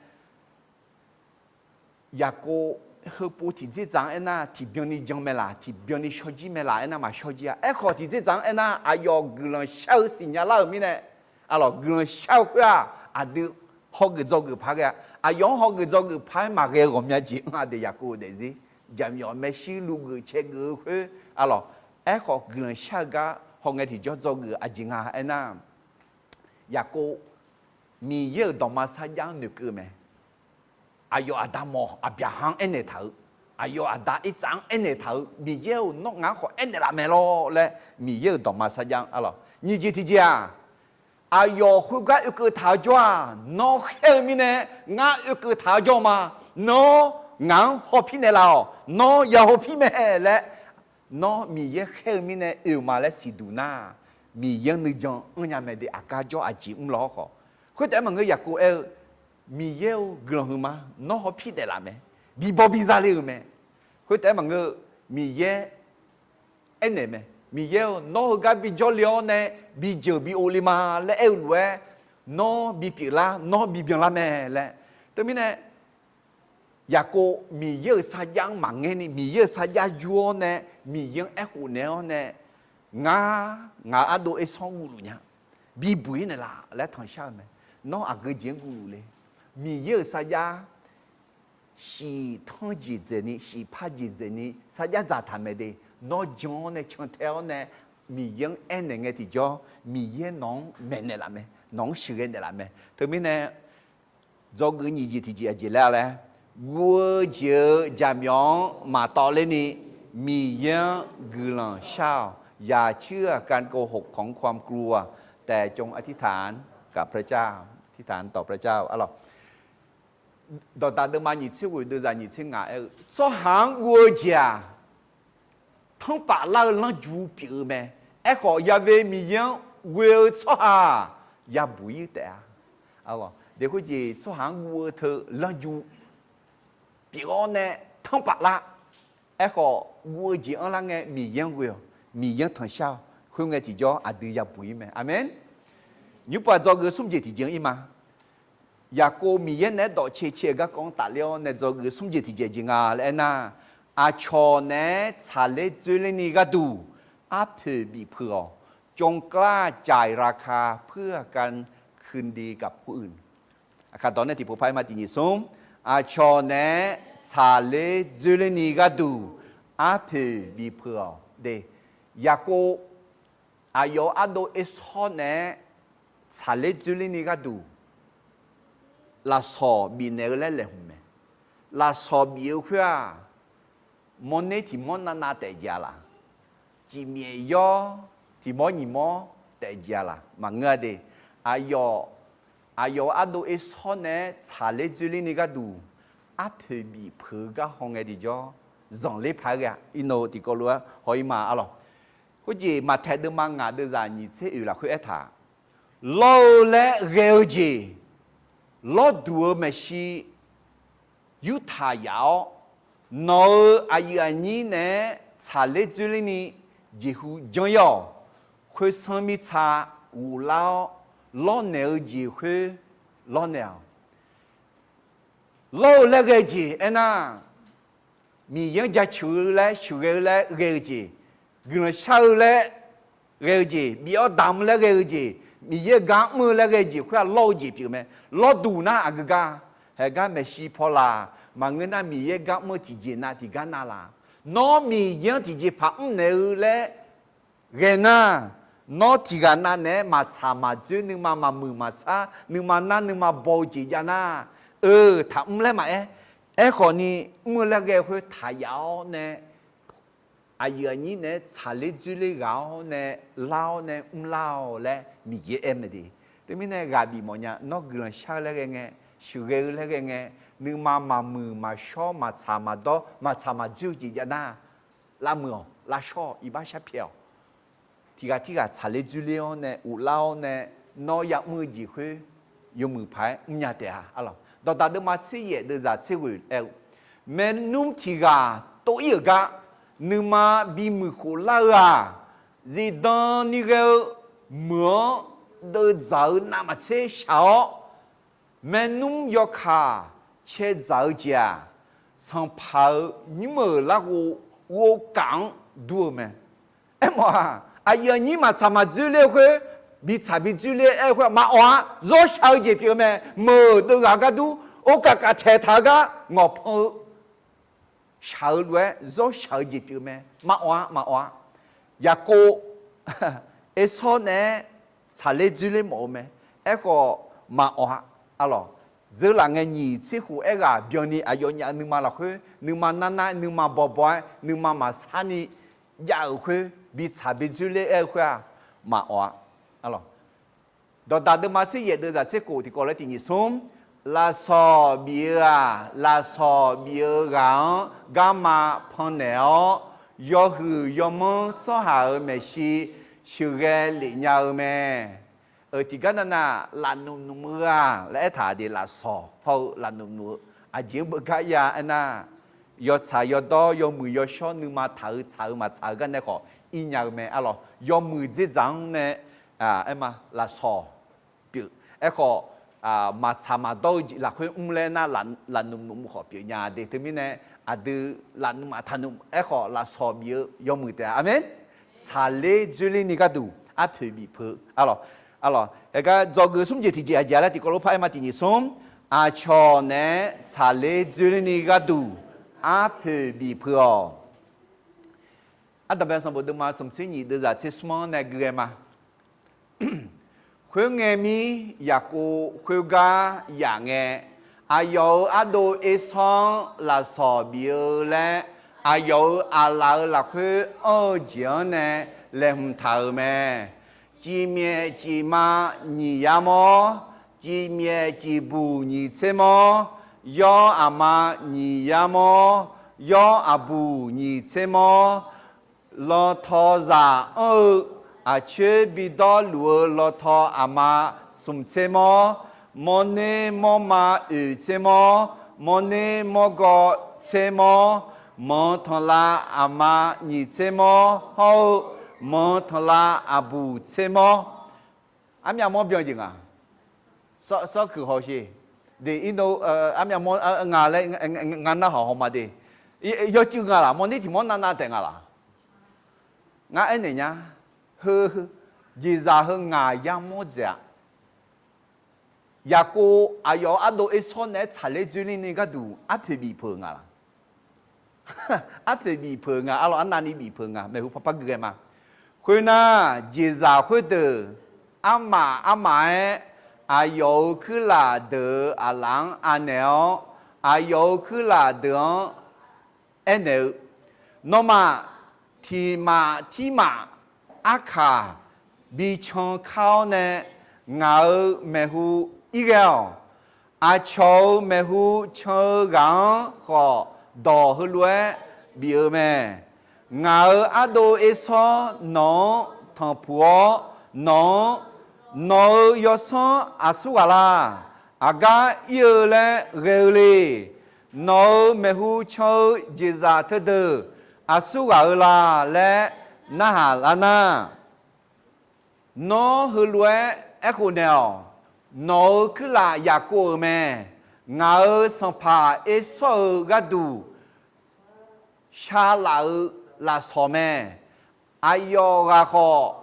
Yaqkov heupov tiqdzerdzaq-anr aernar, tiqbyan ni jan mae laq, tiqbyan ni shawrjir mae laq aernar, maqshawrjir-a. Aerkhawf, tiqdzerdzaq-anr aernar, aqyawf guiqlanq shar-eu siqnya lar-euq mirnae, arlawq, guiqlanq shar-eu khoer-aq, aqdui hawgeuf dzawgeuf paq ghae-a. Aqyawf-anr hawgeuf dzawgeuf paq-aer maqghae-eu ghawqmya jeq anr-a de, Yaqkov daefzir. Jaqmyawf maershuir luvgeuf caevgeuf-eu khoer, arlawq, aerkhawf guiqlanq shar-eu gar hawngae tiqjawr dzawgeuf aqjeq nga aernar, Yaqkov Miqyaer-euq dawqma sarjax-anr noeqkeuv-eu mae. Aqyawf aqda mawq Aqbyaqhaq-anr aernaeq taq-eu, aqyawf aqda Irsaq-anr aernaeq taq-eu, Miqyaer-or, nawr ngaq-anr khawf aernaeq laf mae lawr laer, Miqyaer-euq dawqma sarjax-anr, arlawq, nyiq jeq tiqjeq-aq, aqyawf khoergar oekeuv taq-eu jawr-aq, nawr khaer-eu mirnae ngar oekeuv taq-eu jawr ma. Nawr ngaq-anr hawpir naeqlaf-awq. Nawr ya hawpir mae laer, nawr Miqyaer khaer-eu mirnae oe-euq ma laer siqduq nar, Miqyaer-anr nuijan anrnya mae de. Aqgar jawr aqjeq mr law-awr khawf, khoertaef-aer maqngeur, Yaqkov aer-eu, Miqyaer-or, guiqlanq huiqma, nawr hawpir naeqlaf mae, bibaw biza le-euq mae. Khoertaef-aer maqngeur, Miqyaer aernaeq mae, Miqyaer-or, nawr heugar bijawr le-awr nae bijeuq bi ov le ma laer aer-eu lof-aer, nawr bipyeuf lar, nawr bibyan lar mae laer. Teumirnae Yaqkov Miqyaer-euq sarjax-anr maqngaer ni, Miqyaer-euq sarjax yur-awr nae, Miqyaer-anr aerkhof naeq-awr nae, ngar, ngaq-euq ardov ersanr guvluf nya, bibuq-ir naeqlaf laer tanqshar-eu mae. Nawr aqgeu jeq-anr guvluf le. Miqyaer-euq sarjax shiq tanr jeq dzaeqni, shiq par jeq dzaeqni, sarjax dzaqtaq mae de. Nawr jan-awr nae cantae-awr nae, Miqyaer-anr aernaeq ngae tiqjawr, Miqyaer nawq-anr maeqnaeq laf mae, nawq-anr sheuqghae naeqlaf mae. Teumirnae dzawgeuf nyiq jeq tiqjeq aqjeq laer-a laer, guv-eu jeq-euq jaqmyawf-anr maqtawv lerni, Miqyaer-anr guiqlanq shar-awq. อย่าเชื่อการโกหกของความกลัว แต่จงอธิษฐานกับพระเจ้า อธิษฐานต่อพระเจ้า arlawq. Dawqdaq deuvma nyiq tser ghoeq deuvzaq nyiq tser ngaq aer-eu, tsawrhaq-anr guv-eu jeq-aq, tanrpaf lar-eu lanrju pyeuf-eu mae. Aerkhawf, Yaqve Miqyaer-anr ghoe-eu tsawrhaq-aq, yabuq-ir taef-a. Deq khoerjeq tsawrhaq-anr guv-eu teu lanrju pyeuf-awr nae tanrpaf lar. Aerkhawf, guv-eu jeq anrlar ngae Miqyaer-anr ghoe-awq, Miqyaer-anr tanqshar-awq. Khoerngae tiqjawr aqdui yabuq-ir mae. Aqmeq. Nymrpov-aq dzawgeuf smr jeq tiqjeq-anr ir ma. Yaqkov Miqyaer naeq-aer dawqcae cae-eu garkawv-anr tafler-awr nae dzawgeuf smr jeq tiqjeq jeq nga laer aernar, aqcawq naeq-aer tsaqler dzoerlerni gharduq arpoeq bifpeuq-awq. จงกล้าจ่ายราคาเพื่อการคืนดีกับผู้อื่น Aqkaq dawq nae tiqpov par aer ma, tiq nyiq smr. Aqcawq naeq-aer tsaqler dzoerlerni gharduq arpoeq bifpeuq-awq de. Yaqkov aqyawf-euq ardov ersawr naeq-aer tsaqler dzoerlerni gharduq lafsawq bifnaeq-eu laer laeqhmq mae. Lafsawq bif-eu khoer-aq, mawrner tiq mawr navnav taef jeq-a laq, cifmyaef yawr tiq mawr nyiq mawr taef jeq-a laq, maqngeur-a de. Aqyawf, aqyawf-euq ardov ersawr naeq-aer tsaqler dzoerlerni gharduq arpoeq bifpeuq-eu gar hawngae tiqjawr zanqler paq-aer ghae-a. Irnov tiqkawv lof-aer haw-ir ma arlawq. Khoerjeq Maqtaeq deuvma ngaq deuvzaq nyiq tser oeq lafkhoer aertaq, lawr-eu laer ghae-eu jeq, lawrduq-eu maeqshi yurtaq yaf-awr, nawq-euq aqyuif aqnyir naeq-aer tsaqler dzoerlerni jeqhu janr-ir-awq. Khoersanr mirtsa ghoflar-awr, lawrnaeq-eu jeq khoer lawrnaeq-awq. Lawr-eu laer ghae-eu jeq aernar, Miqyaer-anr jaceuq-eu laer sheuqghae-eu laer ghae-eu jeq, guiqlanq shar-eu laer ghae-eu jeq, bif-awr damq-eu laer ghae-eu jeq, Miqyaer gar mr-eu laer ghae-eu jeq khoer-aq lawr-eu jeq pyeuf mae. Lawrduq nar aqgeu gar, haegar maeqshi paw laq, maqngeur nar Miqyaer gar mr-eu tiqjeq nav tiqgar nav laq. Nawr Miqyaer-anr tiqjeq paq mrnaeq-eu laer ghae nar, nawr tiqghaq nav naeq-aer maqtsaq maqdzoer, nuima maqmuiq maqsar, nuima nar nuima baw-eu jeq jav nar, eu, taqmr laer maqaer. Aerkhawf ni, mr-eu laer ghae-eu khoer taq yaf-awr nae, aqyuif aqnyir naeq-aer tsaqler dzoerler ghaq-awr nae, lar-awr nae mrlar-awq laer Miqyaer aer mae de. Teumirnae ghaq bif mawfnya, nawr guiqlanq shar-eu laer ghae ngae, sheuqghae-eu laer ghae ngae, nuima maqmuiq maqshawr maqtsaq maqdawr maqtsaq maqdzoer-eu jeq jav nar, lavmuiq-awq, lavshawr-awq, iqbax sharpyaeq-awq. Tiqghaq tirghaq tsaqler dzoerler-awr nae, ghoflar-awr nae, nawr yamr-eu jeq khoer yawmuiq paq-aer mrnya taef-a. Arlawq, Dawqdaq deuvma tser yaef deuvzaq tser ghoeq aer-eu, maernmr tiqghaq tov-ir-euq gar nuima bimuiq khof lar-eu-aq, zifdan ni ghae-eu meuq-anr deuvdzaq-eu navmaqtser shaq-awr, maernmr yawkaq caedzaq-eu jeq-aq, sanqpaq-euq nymr-euq larghov ghovkaf-anr dur-eu mae. Aermawf-aq, aqyuif aqnyir maqtsaq maqdzoerler-eu khoer, bitsaq bidzoerler-aer-eu khoer maqawf-a. Zawrshaq-eu jeq pyeuf-eu mae. Meuq deuvghaq-eu gar dur, orkaf kaf taeqtaq-eu gar ngawqpan-eu shaq-eu lof-aer zawrshaq-eu jeq pyeuf-eu mae. Maqawf-a, maqawf-a. Yaqkov Ersawr naeq-aer tsaqler dzoerler mawf-eu mae. Aerkhawf maqawf-a. Arlawq, dzeurlaf ngae nyiq tser khof aerghaq byanni aqyawfnyaf-eu nuima lafkhoer nuima narnar-aer nuima bawbaw-aer nuima maqsarni jav-euq khoer bitsaq bidzoerler-aer-eu khoer-aq, maqawf-a. Arlawq, dawqdaq deuvma tser yaef deuvzaq tser khof tiqkawv laer tiq nyiq smr, lafsawq bif-eu-aq, lafsawq bif-eu ghaq-anr garma pannaeq-awr, yawhuiq yawmanr tsawrhaq-euq maeqshi sheuqghae lef nya-eu mae. Tiqgar navnav lafnmq nmq-eu-aq laer aertaq de, lafsawq hawr-eu lafnmq nmq-eu aqjeq-anr beugar ir-a aernar, yawtsaq yawdawr yawmuiq yawshawr nuima taq-eu tsaq-eu maqtsaq-eu gar nae khawf ir nya-eu mae. Arlawq, yawmuiq dzerdzaq-anr nae aerma lafsawq pyeuf. Aerkhawf, maqtsaq maqdawr-eu jeq lafkhoer mr laer nar, lafnmq nmq khawf pyeuf nya de. Teumirnae aqdui lafnmq maqtaq nmq aerkhawf lafsawq bif-eu yawmuiq taef-a. Aqmeq. Tsaqler dzoerler ni gharduq arpoeq bif peuq. Arlawq, arlawq, aergar dzawgeuf smr jeq tiqjeq aqjeq laer tiqkawv lof par aerma tiq nyiq smr, aqcawq naeq-aer tsaqler dzoerler ni gharduq arpoeq bif peuq-awq. Ardanqbae sanqbof deuvma smq tser nyiq deuvzaq tser smr-anr nae gui ghae ma. Khoerngae mir, Yaqkov khoergar yaf ngae, aqyawf-euq ardov Ersawr-anr lafsawq bif-eu laer, aqyawf-euq aqlaf-euq lafkhoer anr-eu jeq-anr nae laeqhmq taq-euq mae. Cifmyaef cifma nyiq yar mawr, cifmyaef cifbuq nyiq tser mawr, yawr aqma nyiq yar mawr, yawr aqbuq nyiq tser mawr, lawtaw zaq anr-eu aqcoer bidawr luf-eu lawtaw aqma smq tser mawr, mawrner mawrma oeq tser mawr, mawrner mawrgawv tser mawr, manq tanqlav aqma nyiq tser mawr hawr-eu manq tanqlav aqbuq tser mawr. Armyav mawr byan jeq nga. Sawr kuiq hawsher. De, armyav mawr nga laer nga narhaq haw ma de. Yawcuiv nga laq, mawrner tiq mawr navnav taef nga laq. Ngar aernaeq nya. Heu, jeqzaq heu ngaq yar mawr dzaeq-a. Yaqkov aqyawf-euq ardov Ersawr naeq-aer tsaqler dzoerler ni gharduq arpoeq bif peuq nga laq. Arpoeq bif peuq nga, arlawq arnavni bif peuq nga, maeqhu parpar gui ghae ma. Khoernar, jeqzaq khoerdeuq armaf armaf-aer aqyawf-euq kuirlaf deuq-euq aqlaf-anr anaeq-awr, aqyawf-euq kuirlaf deuq-anr aernaeq-eu, Nawmaf tiq maf tir maf arkaq bi can kar-awr nae ngaq-euq maeqhu ir ghae-awq. Aqcawq-euq maeqhu can-eu ghaq-anr khawf dawq heulof-aer bif-eu mae. Ngaq-euq ardov Ersawr nawq-anr tanqpuq-awr, nawq-anr, Nawq-euq yawsanr aqsur ghaq la? Aqgar ir-eu laer ghae-eu le? Nawq-euq maeqhu can-eu jeqzaq teudeuq aqsur ghaq-eu la? Laer narhaq lar nar, Nawr heulof-aer aerkhof naeq-awq. Nawq-euq kuirlaf Yaqkov-euq mae. Ngaq-euq sanqpaq Ersawr-euq gharduq sharlaf-eu lafsawq mae. Aqyawf ghaq khawf,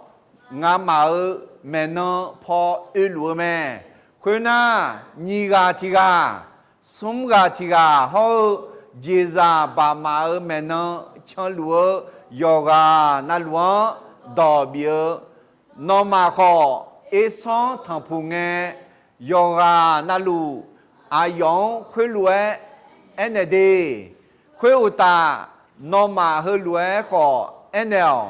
ngamaf-euq maeqnan paw oeluf-eu mae. Khoernar, nyiq ghaq tiq ghaq, smr ghaq tiq ghaq hawr-eu jeqzaq baqmaf-euq maeqnan canluf-eu yawqghaq navluf-anr dawq bif-eu, nawmaf khawf Ersawr-anr tanqpuq ngae, yawqghaq navluf aqyawf-anr khoerlof-aer aernaeq de. Khoeruqtaf, nawmaf heulof-aer khawf aernaeq-awq.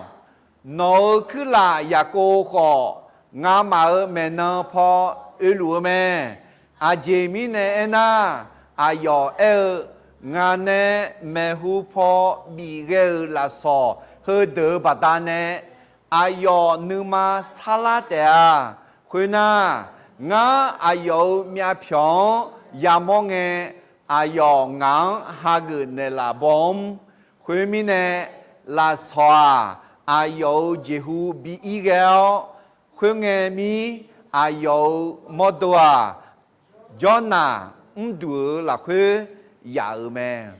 Nawq-euq kuirlaf Yaqkov khawf, ngamaf-euq maeqnan paw oeluf-eu mae. Aqjeq mirnae aernar, aqyawf aer-eu, Ngaq nae maeqhu paw bif ghae-euq lafsawq heudeuq-euq baqdanae aqyawf nuima sarlar taef-a. Khoernar, ngar aqyawf-euq myavpyawq-anr yamawr ngae, aqyawf ngaq-anr hageuf naeqlaf baw-anr. Khoermirnae, lafsawq-aq, aqyawf-euq jeqhu bi ir ghae-awr, Khoerngae mir, aqyawf-euq mawrdo-aq, Jawrnaq mrduq-euq lafkhoer yaf-euq mae.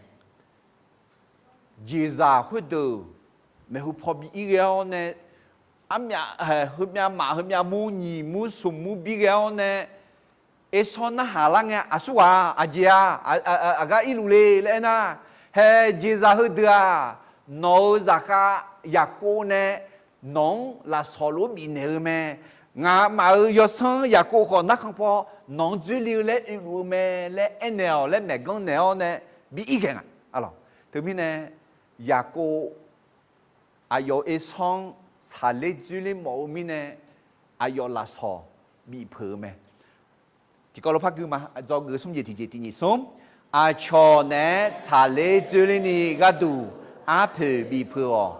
Jeqzaq khoerdeuq maeqhu paw bi ir ghae-awr nae, armyaf, heumyav maf, heumyav mur, nyiq mur, smq mur bi ghae-awr nae, Ersawr narhaq lar ngae, aqsur ghaq-aq, aqjeq-aq, aqgar irluf le laer aernar, hae, jeqzaq heudeuq-aq, nawq-euq zaqkhav Yaqkov nae nawq-anr lafsawq lof-aer bifnaeq-eu mae. Ngaq maf-euq yawsanr Yaqkov khawf narkhan paw nawq-anr dzoerle-eu laer oeluf-eu mae laer aernaeq-awq laer maeqganr naeq-awr nae bi ir ghae nga. Teumirnae, Yaqkov aqyawf-euq Ersawr-anr tsaqler dzoerler mawf-eu mirnae, aqyawf lafsawq bifpeuq-eu mae. Tiqkawv lof par gui ma, dzawgeuf smr jeq tiqjeq tiq nyiq smr. Aqcawq naeq-aer tsaqler dzoerlerni gharduq arpoeq bifpeuq-awq.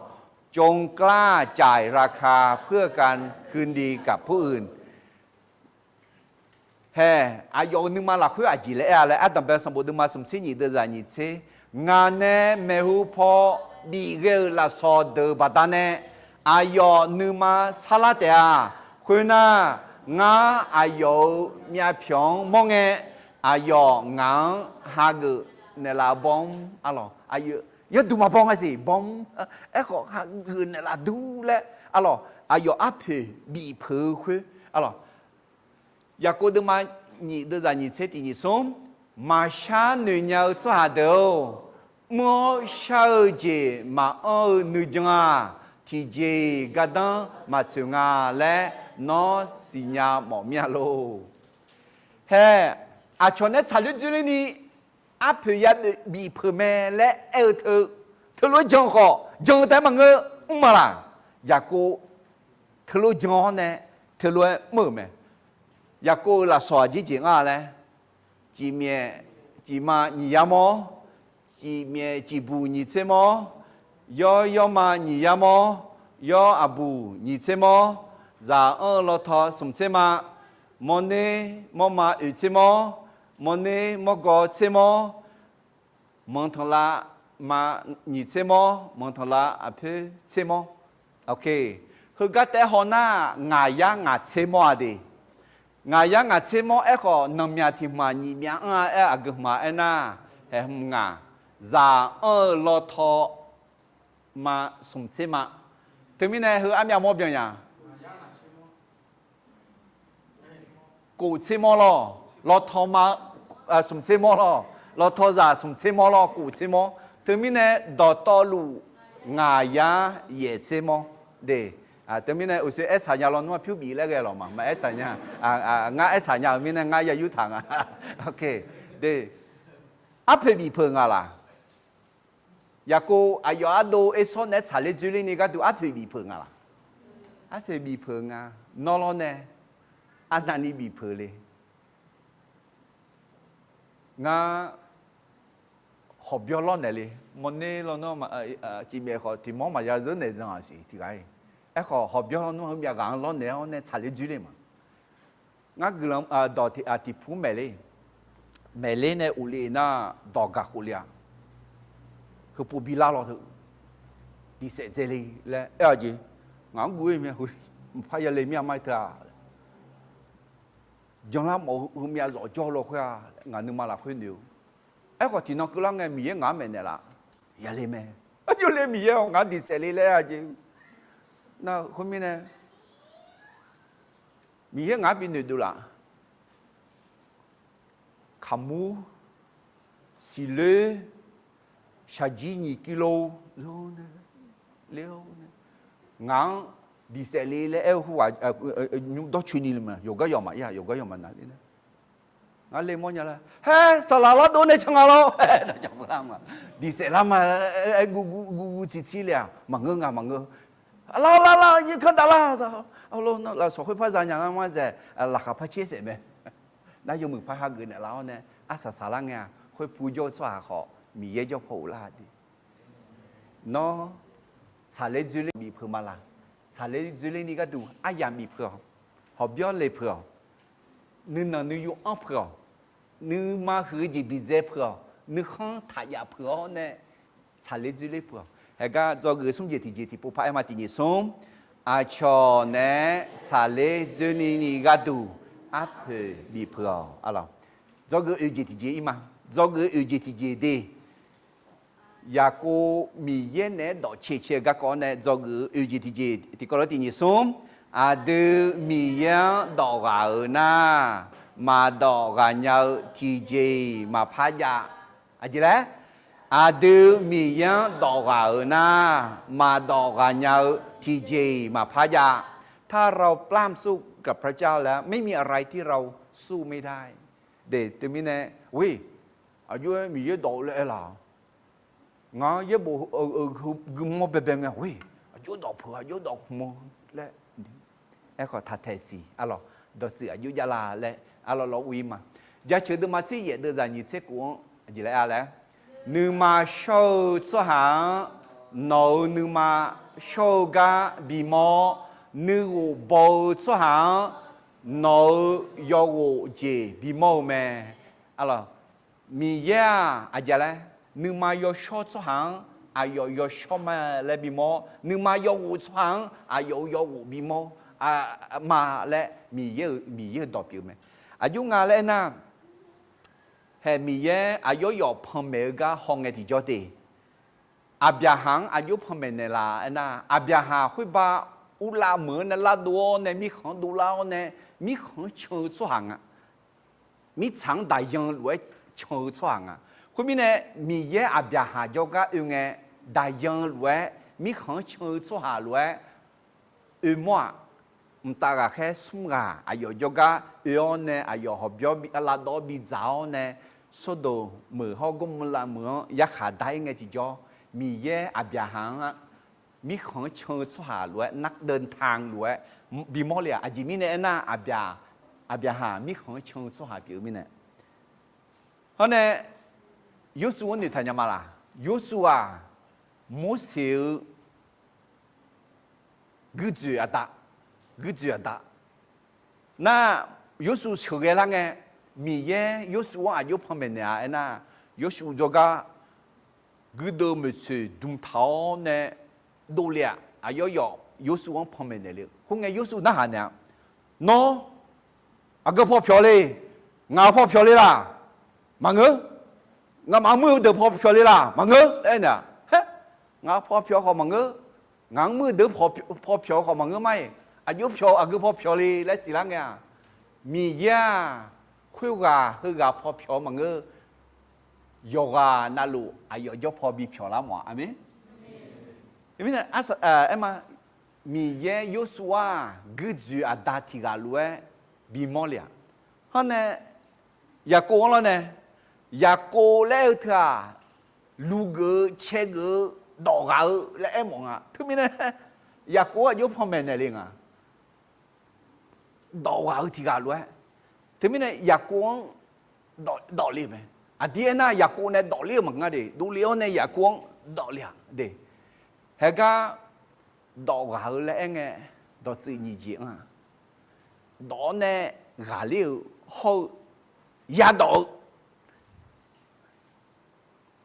จงกล้าจ่ายราคาเพื่อการคืนดีกับผู้อื่น Hae, aqyawf-euq nuima lafkhoer aqjeq laer aer-a laer, Ardanqbae sanqbof deuvma smq tser nyiq deuvzaq nyiq tser, ngaq nae maeqhu paw bif ghae-euq lafsawq deuq baqdanae, aqyawf nuima sarlar taef-a. Khoernar, ngar aqyawf-euq myavpyawq-anr mawr ngae, aqyawf ngaq-anr hageuf naeqlaf bawr-anr, arlawq, yawduq maqbaw nga siq bawr-anr, aerkhawf hageuf naeqlaf dur laer, arlawq, aqyawf arpoeq bifpeuq-eu khoer, arlawq, Yaqkov deuvma nyiq deuvzaq nyiq tser tiq nyiq smr, maqshar noeq nya-eu tsawrhaq deuq-or, mr-awr shar-eu jeq maqanr-eu nuijan-aq, tiqjeq-iq gardanr maqtsoeq nga laer nawr siqnya mawf mir-a lor. Hae, aqcawq nae tsaqler dzoerlerni arpoeq ya bifpeuq mae laer aer-eu teu, teulof-aer jan khawf, jan-eu taef-aer maqngeur, mr ma laq. Yaqkov teulof jan-awr nae teulof-aer mr-euq mae. Yaqkov-euq lafsawq aqjeq jeq ngar laer, ciqmyaef ciqma nyiq yar mawr, ciqmyaef ciqbuq nyiq tser mawr, yawr yawrma nyiq yar mawr, yawr aqbuq nyiq tser mawr, zaq anr-eu lawtaw smq tser ma, mawrner mawrma oeq tser mawr, mawrner mawrgawv tser mawr, manqtanqlav ma nyiq tser mawr, manqtanqlav aqpoer tser mawr. Heugar taef-aer haw nar, ngaq yar ngaq tser mawr-a de. Ngaq yar ngaq tser mawr aerkhawf, nanqmyaq tiq hmq-aq nyiq myav anr-a aer, aqgeu hmq-a aernar, haeq hmq ngaq, zaq anr-eu lawtaw ma smq tser ma. Teumirnae heu armyav mawr byan nya. Kof tser mawr lawr, lawtaw ma, smq tser mawr lawr, lawtaw zaq smq tser mawr lawr, kof tser mawr. Teumirnae dawqtawvluf ngaq yar yaef tser mawr de. Teumirnae uqshoe aertsaq nya lawnmr-aq pyur bif laer ghae lawq ma, maqaer tsaq nya. Ngar aertsaq nya-euq mirnae ngar ya yurtaq nga. De, arpoeq bifpeuq nga laq. Yaqkov aqyawf ardov Ersawr naeq-aer tsaqler dzoerlerni gharduq arpoeq bifpeuq nga laq. Arpoeq bifpeuq nga. Nawr lawr nae arnavni bifpeuq le. Ngar hawqbyawr lawrnaeq le. Mawrner lawnmr, ciqmyaef khawf tiq mawr maqya zeur naeq zanq-aq siq tiq ghaq-iq. Aerkhawf hawqbyawr lawnmr heumyav ghaq-anr lawrnaeq-awr nae tsaqler dzoerler ma. Ngar guiqlanq dawq tiq pur maeqler, maeqler nae uqle nar dawq gaq khof le-aq, heupov bi lar law teu, diqsaef dzae le laer aer-awq jeq. Ngaq-anr guv-ir mya, mqpar yale mir-a ma-ir teu-aq. Janlar mawf-eu heumyav zawf jawr law khoer-a, ngaq nuima lafkhoer noeq-eu. Aerkhawf tiqnan keuvlar ngae Miqyaer ngaq-anr maeqnaeq laf, yale mae. Aqjox le Miqyaer-awq, ngaq-anr diqsaef le laer aer-a jeq. Nar khoermirnae Miqyaer ngaq-anr binoeq dov laf. Kaqmur, siqloer, shaqjir nyiq kilo, ngaq-anr diqsaef le laer aer-eu khoerghaq nymr dawrcoeni le ma, yawqgar yawq maqir-a, yawqgar yawq maqnav ler nar. Ngar ler mawrnya lar, haer, saqlaq lardov nae can nga lawr. Diqsaef lar ma, guv guv ciqcir le-aq, maqngeur nga maqngeur. Lar lar lar, yirkanr daf lar. Lafsawq khoer par zanya lar ma dzaeq, laqkhaq par caer saef mae. Nar yawmuiq par hageuf naeqlaf-awr nae arsaq saqlar ngae-aq, khoer pu jawr-eu tsawrhaq khawf Miqyaer jawr paw ghoflar de. Nawr tsaqler dzoerler bifpeuq ma laq. Tsaqler dzoerlerni gharduq aryamq bifpeuq-awq. Hawqbyawr le peuq-awq. Nuinanq nuiyu anr peuq-awq. Nuima huiq-eu jeq bidzae peuq-awq. Nuikhanr taqyaf peuq-awr nae tsaqler dzoerler peuq-awq. Haegar dzawgeuf smr jeq tiqjeq tiqpov par aer ma, tiqnyiq smr. aqcawq naeq-aer tsaqler dzoerni ni gharduq arpoeq bifpeuq-awq. Dzawgeuf oeq jeq tiqjeq ir ma. Dzawgeuf oeq jeq tiqjeq de. Yaqkov Miqyaer naeq-aer dawq cae cae-eu garkawv-awr nae dzawgeuf oeq jeq tiqjeq tiqkawv lof tiq nyiq smr. Aqdui Miqyaer-anr dawq ghaq-euq nar, maqdawq ghaq nya-eu tiqjeq-iq maqpar jav. Aqjeq laer? Aqdui Miqyaer-anr dawq ghaq-euq nar, maqdawq ghaq nya-eu tiqjeq-iq maqpar jav. ถ้าเราปล้ำสู้กับพระเจ้าแล้ว ไม่มีอะไรที่เราสู้ไม่ได้ de. Teumirnae, we, aqjox-aer Miqyaer dawq-eu laer aer laf-awq. Ngaq-anr yaerbof guimawr baebae ngae, we, aqjox dawq peuq, aqjox dawq khmq-eu laer. Aerkhawf taqtaeq siq arlawq, dawqtsuif aqjox javlar laer arlawq lawr ur-ir ma. Jaceuq deuvma tser yaef deuvzaq nyiq tser kof-anr aqjeq laer a laer, nuima shawr-eu tsawrhaq-anr nawq-euq nuima shawr-eu gar bimawr-awr, nuighof baw-eu tsawrhaq-anr nawq-euq yawghof jeq bimawr-eu mae. Arlawq, Miqyaer-aq aqjeq laer, nuima yawshawr tsawrhaq-anr aqyawf yawshawr ma laer bimawr-awr, nuima yawghof tsawrhaq-anr aqyawf-euq yawghof bimawr ma laer Miqyaer-euq, Miqyaer-euq dawq pyeuf-eu mae. Aqjox nga laer aernar, haeq Miqyaer aqyawf yawf panmaeq-eu gar hawngae tiqjawr te. Aqbyaqhaq-anr aqjox panmaeq naeqlaf aernar, Aqbyaqhaq khoerba urlav meuq-anr nae lavdov-awr nae mirkhanq-anr dovlar-awr nae mirkhanq-anr can-eu tsawrhaq nga. Mirtsaq-anr daqyan lof-aer can-eu tsawrhaq nga. Khoermirnae, Miqyaer Aqbyaqhaq jawrgar oe ngae, daqyan lof-aer mirkhanq-anr can-eu tsawrhaq lof-aer oe mawr-aq, mqtav ghaqkhaer smr ghaq aqyawf jawrgar oe-awr nae aqyawf hawqbyawr lavdawv-awr bidzaq-awr nae, Sordoq meuq hawr Gormorlav meuq-anr yarkhaq dar-ir ngae tiqjawr, Miqyaer Aqbyaqhaq-anr mirkhanq-anr can-eu tsawrhaq lof-aer nar, deuv tanq lof-aer bimawr le-aq. Aqjeq mirnae aernar, Aqbyaqhaq mirkhanq-anr can-eu tsawrhaq pyeuf-eu mirnae. Hawr nae, Yorsuv-anr noeqtaq nya ma laq? Yorsuv-aq, Morseq-eu guirdzoeq aqda, guirdzoeq aqda. Nar, Yorsuv sheuqghae lar ngae, Miqyaer Yorsuv-anr aqjox panmaeq naeq-a aernar, Yorsuv jawrgar guirdeuv maeqtsoeq dmqtaq-awr nae dovle-aq, aqyawf yawf Yorsuv-anr panmaeq naeq le-eu. Khoerngae Yorsuv narhaq naeq-a, Nawr aqgeu paw pyawq le? Ngaq-euq paw pyawq le laq? Maqngeur. Ngaqmaf muir-eu deuq paw pyawq le laq? Maqngeur laer aernaeq-a. Haer, ngaq-euq paw pyawq khawf maqngeur. Ngaq-anr muir-eu deuq paw pyawq khawf maqngeur ma-iq, aqjox pyawq, aqgeu paw pyawq le laer siqlar ngae-aq, Miqyaer-aq, khoerghaq heughaq paw pyawq-eu maqngeur. Yawqghaq navluf aqyawf jawr paw bi pyawq lar mawf-a. Aqmeq. Aerma, Miqyaer Yorsuv-aq guirdzoeq aqda tiq ghaq lof-aer bimawr le-aq. Hawr nae, Yaqkov-anr lawr nae, Yaqkov laer-eu teu-aq, luv geuf-eu cae geuf-eu dawf ghaq-eu laer aermawf nga. Teumirnae, Yaqkov-anr aqjox panmaeq naeq le nga. Dawf ghaq-eu tiq ghaq lof-aer. Teumirnae Yaqkov-anr dawf le-eu mae. Aqdir aernar, Yaqkov nae dawf ler-eu maqngeur de. Dovle-awr nae Yaqkov-anr dawf le-aq de. Haegar dawf ghaq-eu laer aer ngae, dawqtsuif nyiq jeq-anr-aq, dawf-awr nae ghaqler-eu hawr-eu yadawf-eu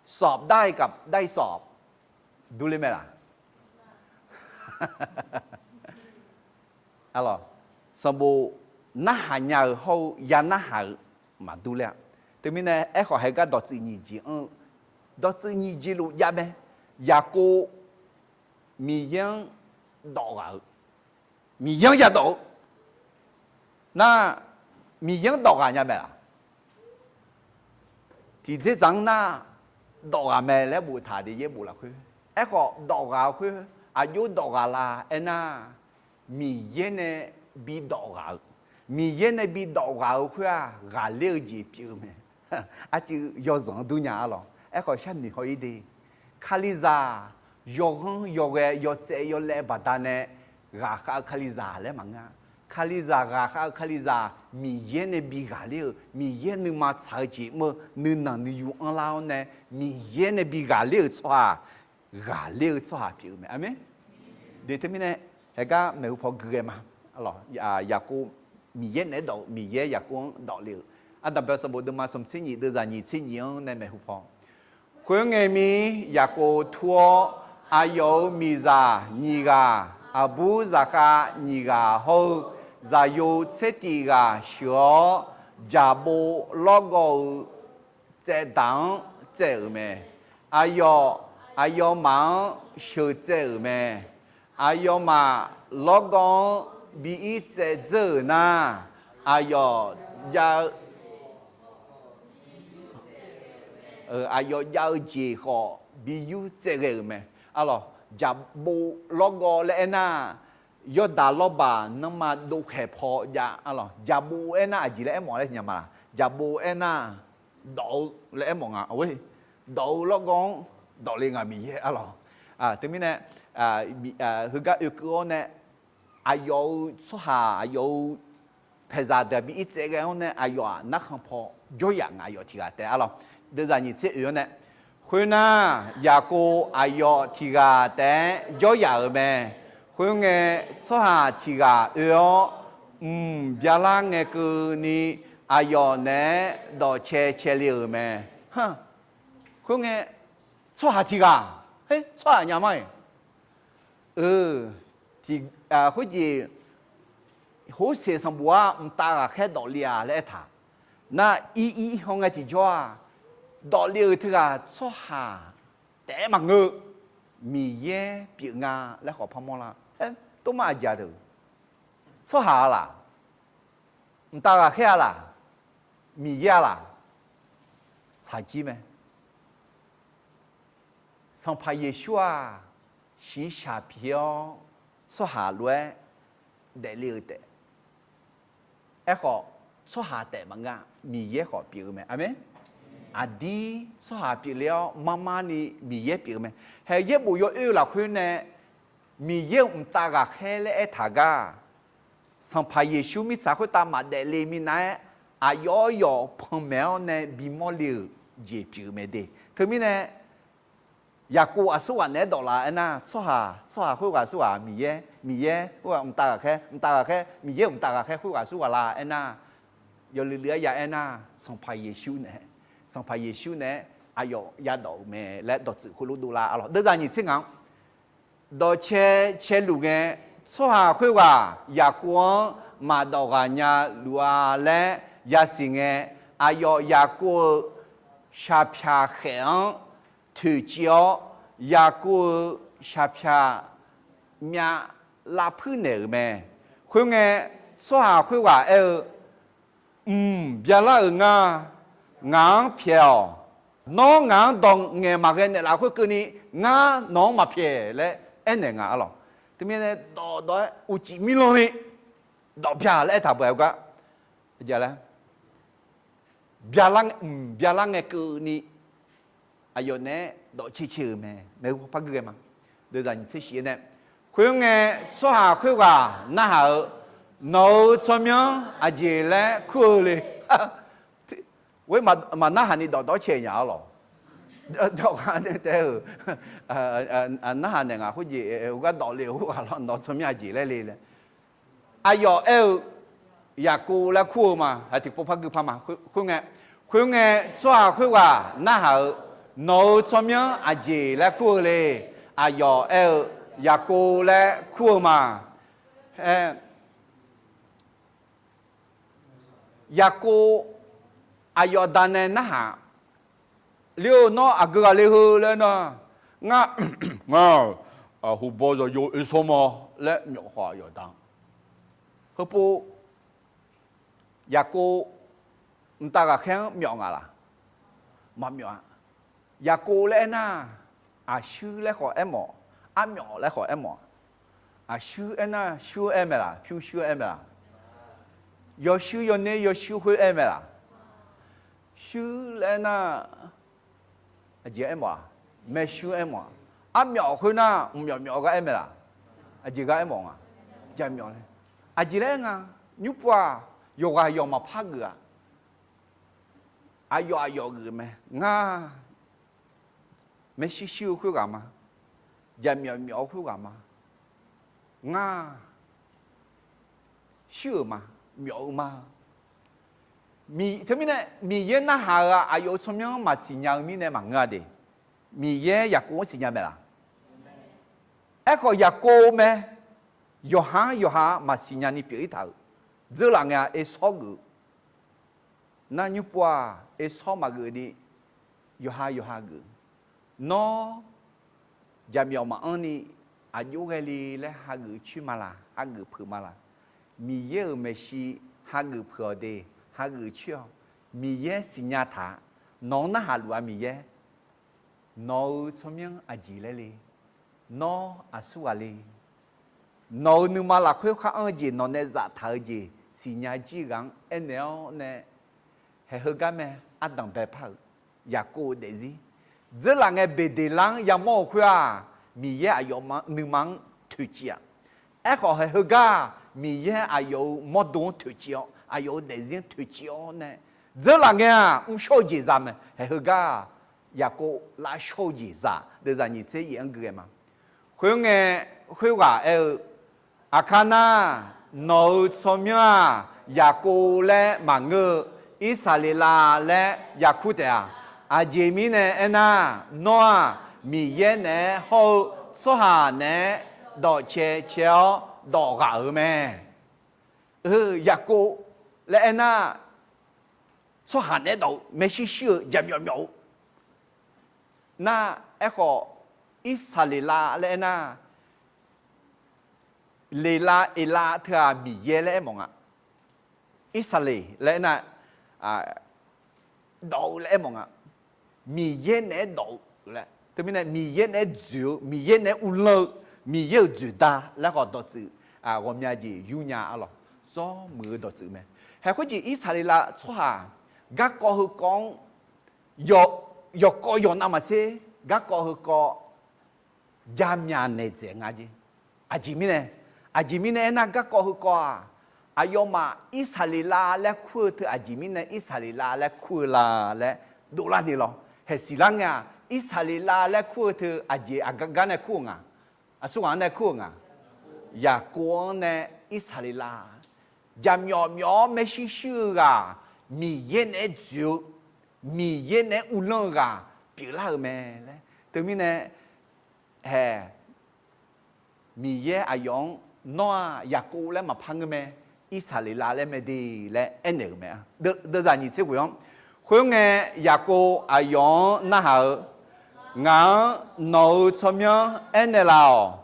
สอบได้กับได้สอบ durler mae laq? Sanqbof narhaq nya-euq hawr-eu ya narhaq-eu maqdur ler-a. Teumirnae aerkhawf, haegar dawqtsuif nyiq jeq anr-eu, dawqtsuif nyiq jeq luf jav mae. Yaqkov Miqyaer-anr dawf ghaq-eu, Miqyaer-anr yadawf-eu nar, Miqyaer-anr dawf ghaq nya mae laq? Tiqdzerdzaq-anr nar, dawf ghaq mae laer boftaq de, yaerbof lafkhoer. Aerkhawf, dawf ghaq-eu khoer aqjox dawf ghaq la aernar, Miqyaer nae bi dawf ghaq-eu, Miqyaer nae bi dawf ghaq-eu khoer-aq, ghaqler-eu jeq pyeuf-eu mae. Arcuiv yawzanq-anr dur nya-a lawq. Aerkhawf, sharnoeq haw-ir de. Kalizaq yawghanr yawghae yawtsaev yawlaev baqdanae ghaqkhav-eu Kalizaq laer maqngeur-a. Kalizaq ghaqkhav-eu Kalizaq, Miqyaer nae bi ghaqler-eu, Miqyaer nuima tsaq-eu jeq mr-eu, nuinanq nuiyu anrlar-awr nae Miqyaer nae bi ghaqler-euq tsawrhaq, ghaqler-eu tsawrhaq pyeuf-eu mae. Aqmeq. De teumirnae, haegar maeqhu paw gui ghae ma. Yaqkov Miqyaer naeq-aer dawf-eu, Miqyaer Yaqkov-anr dawf le-euq. Ardanqbae sanqbof deuvma smq tser nyiq deuvzaq nyiq tser nyiq-anr nae maeqhu paw. Khoerngae mir Yaqkov tur-awr, aqyawf-euq miqzaq nyiq ghaq Aqbur zaqkhav nyiq ghaq hawr-eu zaqyo tser tif ghaq sheuq-awr, jaqbov lawrgawv-eu tsaevdaq-anr tsaev-euq mae. Aqyawf, aqyawfmaf-anr sheuqtsaev-euq mae. Aqyawfmaf lawrgawv-anr bi ir tsaev dzeur-euq nar, aqyawf jav-eu, aqyawf jav-eu jeq khawf bi yur tsaev ghae-euq mae. Arlawq, jaqbov lawrgawv laer aernar, yawrdaq lawrbaq nanrma dovkhaeq paw jav. Arlawq, jaqbov aernar aqjeq laer aermawf laer siqnya ma laq? Jaqbov aernar, dawf-eu laer aermawf nga. Dawf-eu lawrgawv-anr dawf le nga Miqyaer. Arlawq, teumirnae, heugar oekeuv-awr nae, aqyawf-euq tsawrhaq, aqyawf-euq paeqzaq deuq-aq bi ir tsaev ghae-awr nae, aqyawf-aq narkhan paw jawryaf nga, aqyawf tiq ghaq taef. Arlawq, deuvzaq nyiq tser oe-awr nae, khoernar, Yaqkov aqyawf tiq ghaq taef-aer jawryaf-euq mae. Khoerngae, tsawrhaq tiq ghaq oe-awr, mq byalar ngae keuvni aqyawf naeq-aer dawqcae cae le-euq mae. Khoerngae, tsawrhaq tiq ghaq, tsawrhaq nya ma-iq, khoerjeq, horseq sanqbof-ar mqtav ghaqkhaer dawf le-a laer aertaq. Nar ir ir haw ngae tiqjawr-aq, dawf le-euq teughaq tsawrhaq taef-aer maqngeur-eu, Miqyaer pyeuf nga laer khawf parmawr lar. Aer, tov mar aqjeq-a deuq, tsawrhaq-a laq? Mqtav ghaqkhaer-a laq? Miqyaer-a laq? Tsaqjir mae. Sanqpaq Yeqsur-aq, shiqshaq pyeuf-awr tsawrhaq lof-aer daefle-eu taef. Aerkhawf, tsawrhaq taef maqngeur-a, Miqyaer khawf pyeuf-eu mae. Aqmeq. Aqdir tsawrhaq pyeufle-awr marmarni Miqyaer pyeuf-eu mae. Haeq yaerbof yawoer-eu lafkhoer nae Miqyaer-euq mqtav ghaqkhaer laer aertaq gar, Sanqpaq Yeqsur mirtsaq khoertav maqdaef le minav-aer, aqyawf yawf panmaeq-awr nae bimawr le-euq jeq pyeuf-eu mae de. Teumirnae, Yaqkov aqsurghaq naeq-aer dawq la aernar, tsawrhaq, tsawrhaq khoerghaq aqsurghaq Miqyaer, Miqyaer khoerghaq mqtav ghaqkhaer, mqtav ghaqkhaer, Miqyaer-euq mqtav ghaqkhaer khoerghaq aqsurghaq la aernar, yawluiv luiv-aer ya aernar, Sanqpaq Yeqsur nae, Sanqpaq Yeqsur nae-aer aqyawf yadawq-euq mae laer dawqtsuif khoerlof dovlar. Arlawq, deuvzaq nyiq tser ngaq-anr dawqcae caeluf ngae, tsawrhaq khoerghaq Yaqkov-anr maqdawq ghaq nya luf-a laer yasiq ngae, aqyawf Yaqkov-euq shaqpyaq khaef-anr toeqciv-awr, Yaqkov-euq shaqpyaq myav lavpuir naeq-euq mae. Khoerngae, tsawrhaq khoerghaq aer-eu, Mq byalar-euq ngar, ngaq-anr pyaeq-awq. Nawr ngaq-anr dawq ngaeq maqghae naeqlaf khoerkeuvni, ngar nawq-anr maqpyaeq laer aernaeq nga. Arlawq, teumirnae dawqdawq-aer uqcif mirlanni dawq byaq laer aertaq baq-aer gar, byalar, mq byalar ngae keuvni aqyawf naeq-aer dawqcae cae-euq mae. Maeqhu paw par gui ghae ma. Deuvzaq nyiq tser shif-aer nae, khoerngae, tsawrhaq khoerghaq narhaq-eu, Nawq-euq tsawrmyanr aqjeq laer kur-eu le? Khoer maqnarhaq ni dawqdawq cae nya-a lawq. Dawq ghaq nae taef-euq narhaq naeq ngaq khoerjeq, gar dawq le-euq khoerghaq lawr, Nawq-euq tsawrmyanr aqjeq laer le laer. Aqyawf aer-eu, Yaqkov laer kur-eu ma. Haq tiqpov par gui par ma. Khoerngae, khoerngae, tsawrhaq khoerghaq narhaq-eu, Nawq-euq tsawrmyanr aqjeq laer kur-eu le? Aqyawf aer-eu, Yaqkov laer kur-eu ma. Aer, Yaqkov aqyawf da nae narhaq, Le-eu nawr aqgeu ghaq le heu laer nar, ngar, ngar, huqbaw zawqyo oesawr ma laer myawf khawf aqyawf da. Heupov, Yaqkov mqtav ghaqkhaer-anr myawf nga laq? Maqmyawf-a. Yaqkov laer aernar, aqshuir laer khawf aermawf, armyawf laer khawf aermawf-a. Aqshuir aernar, shuir-eu aer mae laq? Pyurshuir-eu aer mae laq? Yawshuir yawner yawshuir khoer aer mae laq? Shuir laer aernar, aqjeq aermawf-a? Maershuir aermawf-a. Armyawf khoernar, mqmyawf myawf-eu gar aer mae laq? Aqjeq gar aermawf nga? Jaqmyawf laer. Aqjeq laer aer nga, nymrpov-aq, yawqghaq yawq maqpar geuf-a. Aqyawf aqyawf geuf mae. Ngar, maershuir shuir-eu khoerghaq ma. Jaqmyawf myawf-eu khoerghaq ma. Ngar, shuir-euq ma, myawf-eu ma. Teumirnae Miqyaer narhaq-eu-aq, aqyawf-euq tsawrmyanr maqsiq nya-eu mirnae maqngeur-a de. Miqyaer Yaqkov-anr siqnya mae laq? Aerkhawf Yaqkov mae, yawqha-anr yawqha maqsiq nyani pyeuf-ir taq-euq, dzeurlaf ngae-a, oesawr geuf-eu nar, nymrpov-aq, oesawr maqgeuf ni, yawqha yawqha geuf. Nawr jaqmyawf maqanr ni aqjox ghae le laer hageuf coer ma laq, hageuf peuq ma laq? Miqyaer-euq maeqshi hageuf peuq-awq de, hageuf coer-awq. Miqyaer siqnya taq-a. Nawq-anr narhaq luf-a Miqyaer. Nawq-euq tsawrmyanr aqjeq laer le? Nawr aqsur ghaq le? Nawq-euq nuima lafkhoer khar anr-eu jeq, nawq nae zaftaq-eu jeq siqnya jir ghaq-anr aernaeq-awr nae, haeq heugar mae ardanq baepar-euq Yaqkov-eu daefzir. Dzeurlaf ngae Beqdeqlar-anr yamawr-euq khoer-aq, Miqyaer aqyawf nuima-anr toeqciv-aq, aerkhawf haeq heugar-aq, Miqyaer aqyawf-euq mawrdo-anr toeqciv-awr, aqyawf-euq daefzir-anr toeqciv-awr nae, dzeurlaf ngae-aq, mrshawr-eu jeq za mae. Haeq heugar-aq, Yaqkov lavshawr-eu jeq za. Deuvzaq nyiq tser yaef-anr gui ghae ma. Khoerngae, khoerghaq aer-eu, Aqkar nar, nawq-euq tsawrmyanr-aq, Yaqkov laer maqngeur-eu, Irsaqleqlav laer yakur taef-a. Aqjeq mirnae aernar, nawr-aq, Miqyaer naeq-aer hawr-eu tsawrhaq naeq-aer dawq cae cae-awr dawq ghaq-euq mae. Yaqkov laer aernar, tsawrhaq naeq-aer dawq-eu maershuir shuir-eu jaqmyawf myawf-eu nar, aerkhawf Irsaqleqlav laer aernar, Leqlav Eqlav teu-aq Miqyaer laer aermawf nga. Irsaqleq laer aernar, dawq-eu laer aermawf nga. Miqyaer naeq-aer dawq-eu laer, teumirnae Miqyaer naeq-aer dzoeq-eu, Miqyaer naeq-aer uvlanr-eu, Miqyaer-euq dzoeqda laer khawf dawqtsuif ghawqmya jeq yurnya arlawq, zawr muiq-eu dawqtsuif mae. Haeq khoerjeq Irsaqleqlav tsawrhaq garkawv heukawv-anr yawqkawv yawqnav maqtser, garkawv heukawv jaqmyaq naeq dzaeq nga jeq. Aqjeq mirnae, aqjeq mirnae aernar, garkawv heukawv-aq, aqyawfmaf Irsaqleqlav laer kur-eu teu aqjeq mirnae Irsaqleqlav laer kur-eu la laer dovlar ni lawr. Haeq siqlar ngae-aq, Irsaqleqlav laer kur-eu teu aqjeq aqgar gar nae kur-euq nga? Aqsurghaq-anr nae kur-euq nga? Yaqkov-anr nae Irsaqleqlav, jaqmyawf myawf-awr maershuir shuir-eu ghaq, Miqyaer naeq-aer dzoeq-eu, Miqyaer naeq-aer uvlanr-eu ghaq pyeuflar-euq mae laer. Teumirnae, haeq, Miqyaer aqyawf-anr nawr-aq Yaqkov laer maqpar ngeur mae, Irsaqleqlav laer mae de laer aernaeq-euq mae. Deuvzaq nyiq tser ghoeq-anr, khoerngae Yaqkov aqyawf-anr narhaq-eu, Ngaq-anr nawq-euq tsawrmyanr aernaeq laf-awq.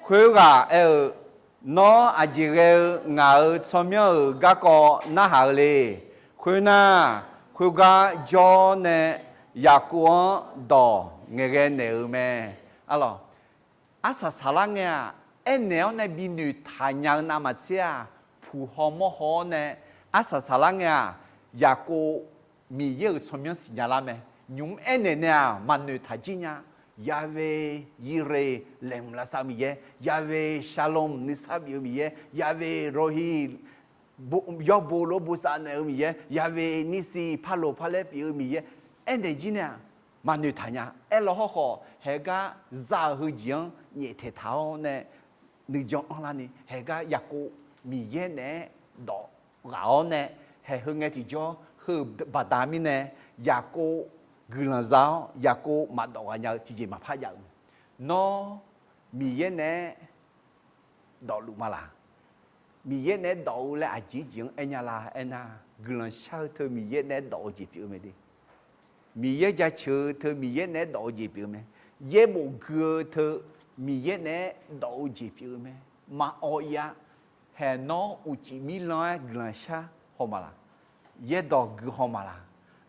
Khoerghaq aer-eu, Nawr aqjeq ghae-eu ngaq-euq tsawrmyanr-euq garkawv narhaq-eu le. Khoernar, khoergar jawr nae Yaqkov-anr dawq ngaeqghae naeq-euq mae. Arlawq, arsaq saqlar ngae-aq, aernaeq-awr nae bi noeqtaq nya-eu navmaqtser-aq, puq haw mawr haw-awr nae arsaq saqlar ngae-aq, Yaqkov Miqyaer-euq tsawrmyanr siqnya lar mae. Nymq-mr aernaeq nae-aq maqnoeq taq jir nya. Yahweh Yireh laeqhmq lavsav-eu Miqyaer, Yahweh Shalom nuisar bif-eu Miqyaer, Yahweh Rohi yawbo lof-aer bosav naeq-eu Miqyaer, Yahweh Nissi parloq parlaer pyeuf-eu Miqyaer, aernaeq jir nae-aq maqnoeq taq nya. Aerlaw hawrkhawf, haeq gar za-euq heujeq-anr nyaeftaeq taq-awr nae nuijan anrlar ni, haeq gar Yaqkov Miqyaer naeq-aer dawf ghaq-awr nae, haeq heu ngae tiqjawr heu-euq baqda mirnae, Yaqkov guiqlanq za-awr Yaqkov maqdawf ghaq nya-eu tiqjeq maqpar jav-eu. Nawr Miqyaer naeq-aer dawfluf ma laq? Miqyaer naeq-aer dawf-eu laer aqjeq jeq-anr aer nya la aernar, guiqlanq shar-eu teu Miqyaer naeq-aer dawf-eu jeq pyeuf-eu mae de. Miqyaer jaceuq-eu teu Miqyaer naeq-aer dawf-eu jeq pyeuf-eu mae. Yaerbof gui-eu teu Miqyaer naeq-aer dawf-eu jeq pyeuf-eu mae. Maqawv ir-a. Haeq nawr uqcif mirlanr-aer guiqlanq shar haw ma laq? Yaerdawq gui haw ma laq?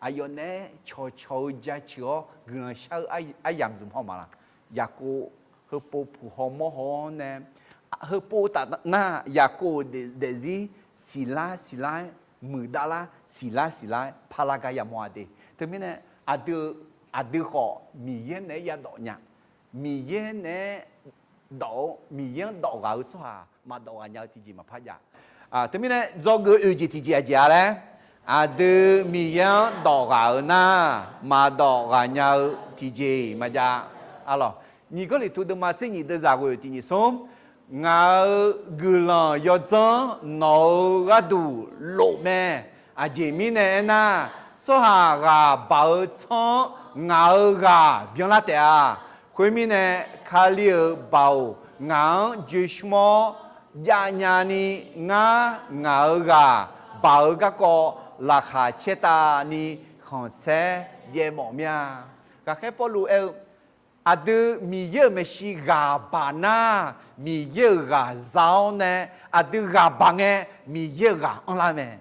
Aqyawf naeq-aer cawqcawq-eu jaceuq-awr guiqlanq shar-eu aryamq zmq haw ma laq? Yaqkov heupov puq haw mawr haw-awr nae, heupov taf nar Yaqkov-euq daefzir siqlar siqlar-aer, muiqdav lar siqlar siqlar-aer parlar gar yamawr-a de. Teumirnae aqdui, aqdui khawf Miqyaer naeq-aer yadawf nya. Miqyaer naeq-aer dawf-eu, Miqyaer-anr dawf ghaq-eu tsawrhaq maqdawf ghaq nya-eu tiqjeq maqpar jav. Teumirnae dzawgeuf oe-eu jeq tiqjeq aqjeq-a laer, aqdui Miqyaer-anr dawf ghaq-eu nar, maqdawf ghaq nya-eu tiqjeq maqjav. Arlawq, nyiq Gawrliqtu deuvma tser nyiq deuvzaq ghoe-euq tiq nyiq smr, ngaq-euq guiqlanq yawdzanr nawq-euq gharduq lof mae. Aqjeq mirnae aernar, tsawrhaq ghaq baoq-eu tsanr-anr ngaq-euq ghaq byanlar taef-a. Khoermirnae, Kali-euq baoq ngaq-anr joe shmr-awr javnya ni ngar ngaq-euq ghaq baq-eu garkawv laqkhaq caertavni khanqsaer jaev mawf mir-a. Ghaqkhaer Pawrluv aer-eu, aqdui Miqyaer-euq maeqshi ghaq baq nar, Miqyaer-euq ghaq za-awr nae, aqdui ghaq baq ngae, Miqyaer-euq ghaq anrlar mae.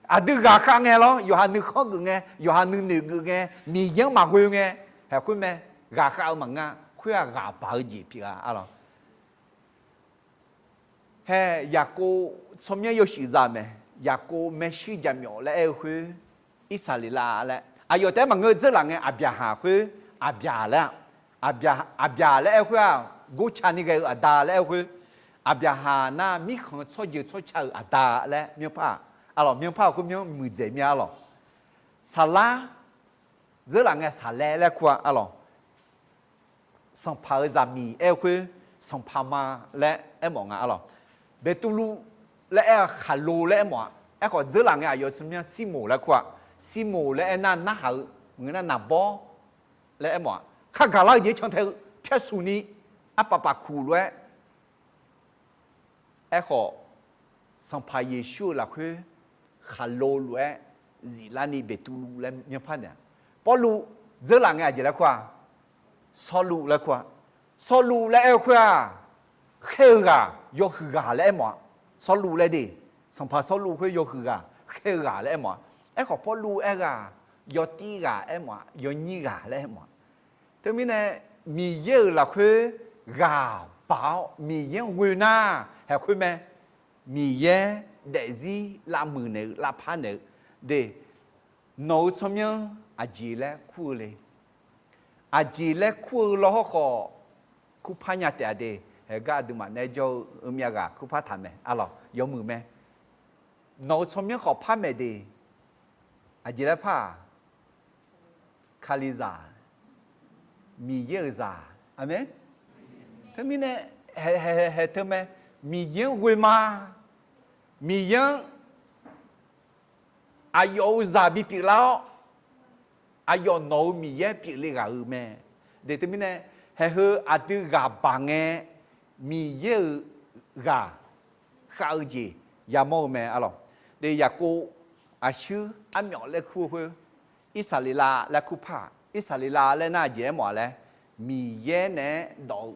Aqdui ghaq khav ngae lawr, yawqha nuikhanr geuf ngae, yawqha nuinoeq geuf ngae, Miqyaer-anr maqghoe ngae, haeq khoer mae, ghaq khav-eu maqngeur-a, khoer-aq ghaq baq-eu jeq pyeuf-a arlawq. Hae, Yaqkov tsawrmyanr yawshuif za mae. Yaqkov maershuir jaqmyawf laer aer-eu khoer, Irsaqleqlav laer aqyawf taef-aer maqngeur, dzeurlaf ngae Aqbyaqhaq khoer, Aqbyaq laer-a, Aqbyaq laer aer-eu khoer-aq, gorca ni ghae-eu aqda laer aer-eu khoer, Aqbyaqhaq nar mirkhanq tsawrjeuq tsawrca-euq aqda laer myanrpar-aq, arlawq, myanrpar-euq khoer myanr muiqdzaeq mir-a arlawq. Saqlar, dzeurlaf ngae Saqlaer laer kur-a arlawq. Sanqpaq-euq zaqmiq aer-eu khoer, sanqpaq ma laer aermawf nga arlawq. Beqtuvluv laer aer-eu khaqlo laer aermawf-a. Aerkhawf dzeurlaf ngae aqyawf tsawrmyanr Sirmoq laer kur-a. Sirmoq laer aernar narhaq-eu maqngeur nar naqbawr laer aermawf-a. Khar gaqlar-eu jeq-aer cantae-eu pyarsuq ni arpaf paf kuq lof-aer Aerkhawf, Sanqpaq Yeqsur-euq lafkhoer khaqlo lof-aer ziflarni Beqtuvluv laer myanrpar naeq-a. Pawrluv dzeurlaf ngae aqjeq laer kur-a? Sawrluv laer kur-a. Sawrluv laer aer-eu khoer-aq, khaer-eu ghaq, yawhuiq ghaq laer aermawf-a. Sawrluv laer de, Sanqpaq Sawrluv khoer yawhuiq ghaq, khaer-eu ghaq laer aermawf-a. Aerkhawf Pawrluv aer-eu ghaq, yawtir ghaq aermawf-a, yawnyir ghaq laer aermawf-a. Teumirnae, Miqyaer-euq lafkhoer ghaq baq-awr Miqyaer-anr ghoe nar, haeq khoer mae. Miqyaer daefzir lavmuiq naeq-eu, lavpar naeq-eu de, nawq-euq tsawrmyanr aqjeq laer kur-eu le. Aqjeq laer kur-eu lawr hawrkhawf, kurpar nya taef-a de. Haeq gar aqduimaf nae jawr-eu myav ghaq kurpar taq mae, arlawq, yawmuiq mae. Nawq-euq tsawrmyanr khawf par maeq de. Aqjeq laer par-aq, Kalizaq, Miqyaer-euq zaq. Aqmeq. Teumirnae, haeq, haeq, haeq teu mae. Miqyaer-anr ghoe ma. Miqyaer-anr aqyawf-euq zaq bipyeuf lar-awr, aqyawf nawq-euq Miqyaer pyeufle ghaq-euq mae. De teumirnae, haeq heu aqdui ghaq baq ngae, Miqyaer-euq ghaq khav-eu jeq yamawr-eu mae, arlawq. De Yaqkov aqshuir armyawf laer kur-eu khoer, Irsaqleqlav laer kur par-aq, Irsaqleqlav laer nar aqjeq aermawf-a laer, Miqyaer naeq-aer dawf-eu,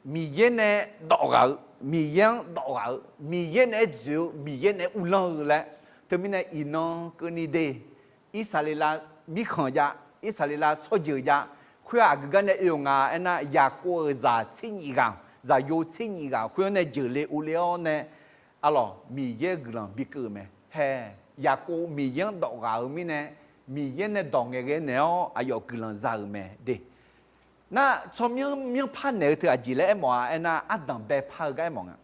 Miqyaer nae dawf ghaq-eu, Miqyaer-anr dawf ghaq-eu, Miqyaer naeq-aer dzoeq-eu, Miqyaer naeq-aer uvlanr-eu laer. Teumirnae iqnan keuvni de, Irsaqleqlav mirkhanq jav, Irsaqleqlav tsawrjeuq jav. Khoer-aq aqgeu gar nae oe-euq nga aernar, Yaqkov-euq zaq tser nyif ghaq, zaqyo tser nyif ghaq khoer-anr nae jeuqle ovle-awr nae, arlawq, Miqyaer-euq guiqlanq bikeuv-euq mae. Haeq, Yaqkov Miqyaer-anr dawf ghaq-euq mirnae, Miqyaer nae dawq ngaeqghae naeq-awr aqyawf guiqlanq za-euq mae de. Nar tsawrmyanr myanrpar naeq-eu teu aqjeq laer aermawf-a aernar, ardanq baepar-eu gar aermawf nga.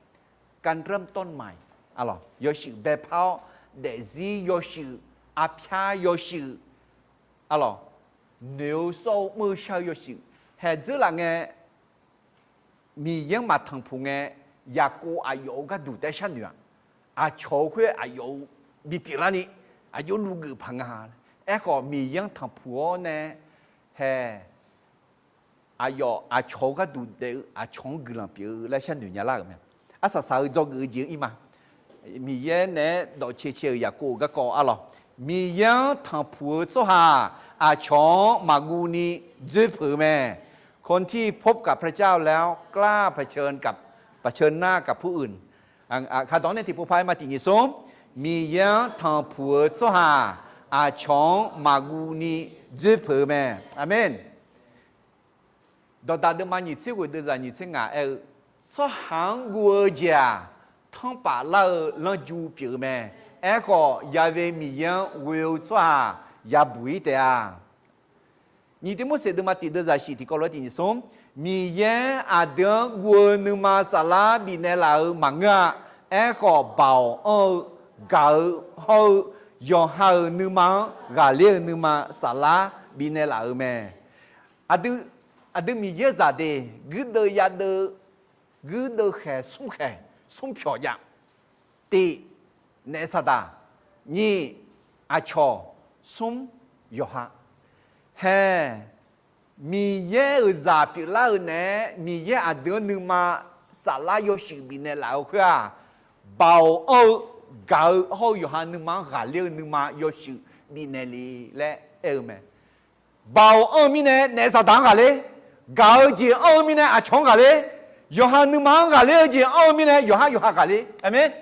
การเริ่มต้นใหม่ arlawq, yawshuif baepar-awr, daefzir yawshuif, arpyar yawshuif, arlawq, noeq-eu sawr-eu mr-eu shar-eu yawshuif, haeq dzeurlaf ngae, Miqyaer-anr maqtanqpuq ngae, Yaqkov aqyawf-euq gharduq taef-aer sharnoeq-aq, aqcawq-eu khoer aqyawf-euq bipyeuf larni, aqjox luvgeuf paq nga. Aerkhawf Miqyaer-anr tanqpuq-awr nae, haeq, aqyawf aqcawq-eu gharduq daef-eu aqcawq-anr guiqlanq pyeuf-eu laer sharnoeq nya lar-euq mae. Arsaq saq-eu dzawgeuf-eu jeq-anr ir ma. Miqyaer naeq-aer dawqcae cae-euq Yaqkov-euq garkawv arlawq, Miqyaer-anr tanqpuq-eu tsawrhaq aqcawq-anr maqguv ni dzoer peuq-eu mae. คนที่พบกับพระเจ้าแล้วกล้าเผชิญกับ เผชิญหน้ากับผู้อื่น Kaqdawq nae tiqpov par-aer ma tiq nyiq smr, Miqyaer-anr tanqpuq-eu tsawrhaq aqcawq-anr maqguv ni dzoer peuq-eu mae. Aqmeq. Dawqdaq deuvma nyiq tser ghoeq deuvzaq nyiq tser ngaq aer-eu, tsawrhaq-anr guv-eu jeq-aq, tanrpaf lar-eu lanrju pyeuf-eu mae. Aerkhawf, Yahweh Miqyaer-anr ghoe-eu tsawrhaq yabuq-ir taef-a. Nyiq Tiqmorseq deuvma tiq deuvzaq shif tiqkawv lof-aer tiq nyiq smr, Miqyaer aqdui-anr guv-eu nuima saflar bifnaeq laf-euq maqngeur-a. Aerkhawf, baoq anr-eu, gaq-eu hawr-eu, yawqha-euq nuima-anr ghaqler-eu nuima saflar bifnaeq laf-euq mae. Aqdui, aqdui Miqyaer zaqdeuq guirdeuv yadeuv, guirdeuv khaeq smr khaeq smr pyawq jav. Tiq, naef saqdaq. Nyiq, aqcawq. Smr, yawqha. Hae, Miqyaer-euq zaq pyeuflar-eu naeq-aer Miqyaer aqdui-anr nuima saflar yawshuif bifnaeq laf-euq khoer-aq, Baoq anr-eu gaq-eu hawr-eu yawqha nuima-anr ghaqler-eu nuima yawshuif bifnaeq le laer aer-eu mae. Baoq anr-eu mirnae naef Saqdaq-anr ghaqler, gaq-eu jeq anr-eu mirnae aqcawq-anr ghaqler, yawqha nuima-anr ghaqler-eu jeq anr-eu mirnae yawqhar yawqha ghaqler. Aqmeq.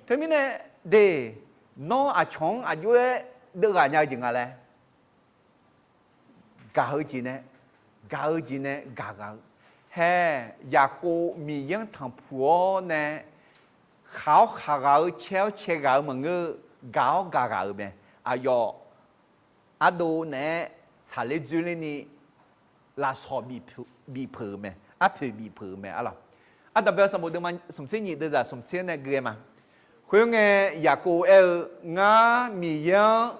Teumirnae de, nawr aqcawq-anr aqjox-aer deuvghaq nya-eu jeq nga laer gaq-eu jeq nae, gaq-eu jeq nae gaq ghaq-eu. Hae, Yaqkov Miqyaer-anr tanqpuq-awr nae khaq-awr khaq ghaq-eu, cae-awr cae ghaq-eu maqngeur-eu, gaq-awr gaq ghaq-euq mae. Aqyawf ardov naeq-aer tsaqler dzoerlerni lafsawq bifpeuq-euq mae, arpoeq bifpeuq-euq mae arlawq. Ardanqbae sanqbof deuvma smqtser nyiq deuvzaq smqtser nae gui-aer ma. Khoerngae, Yaqkov aer-eu, Ngar Miqyaer-anr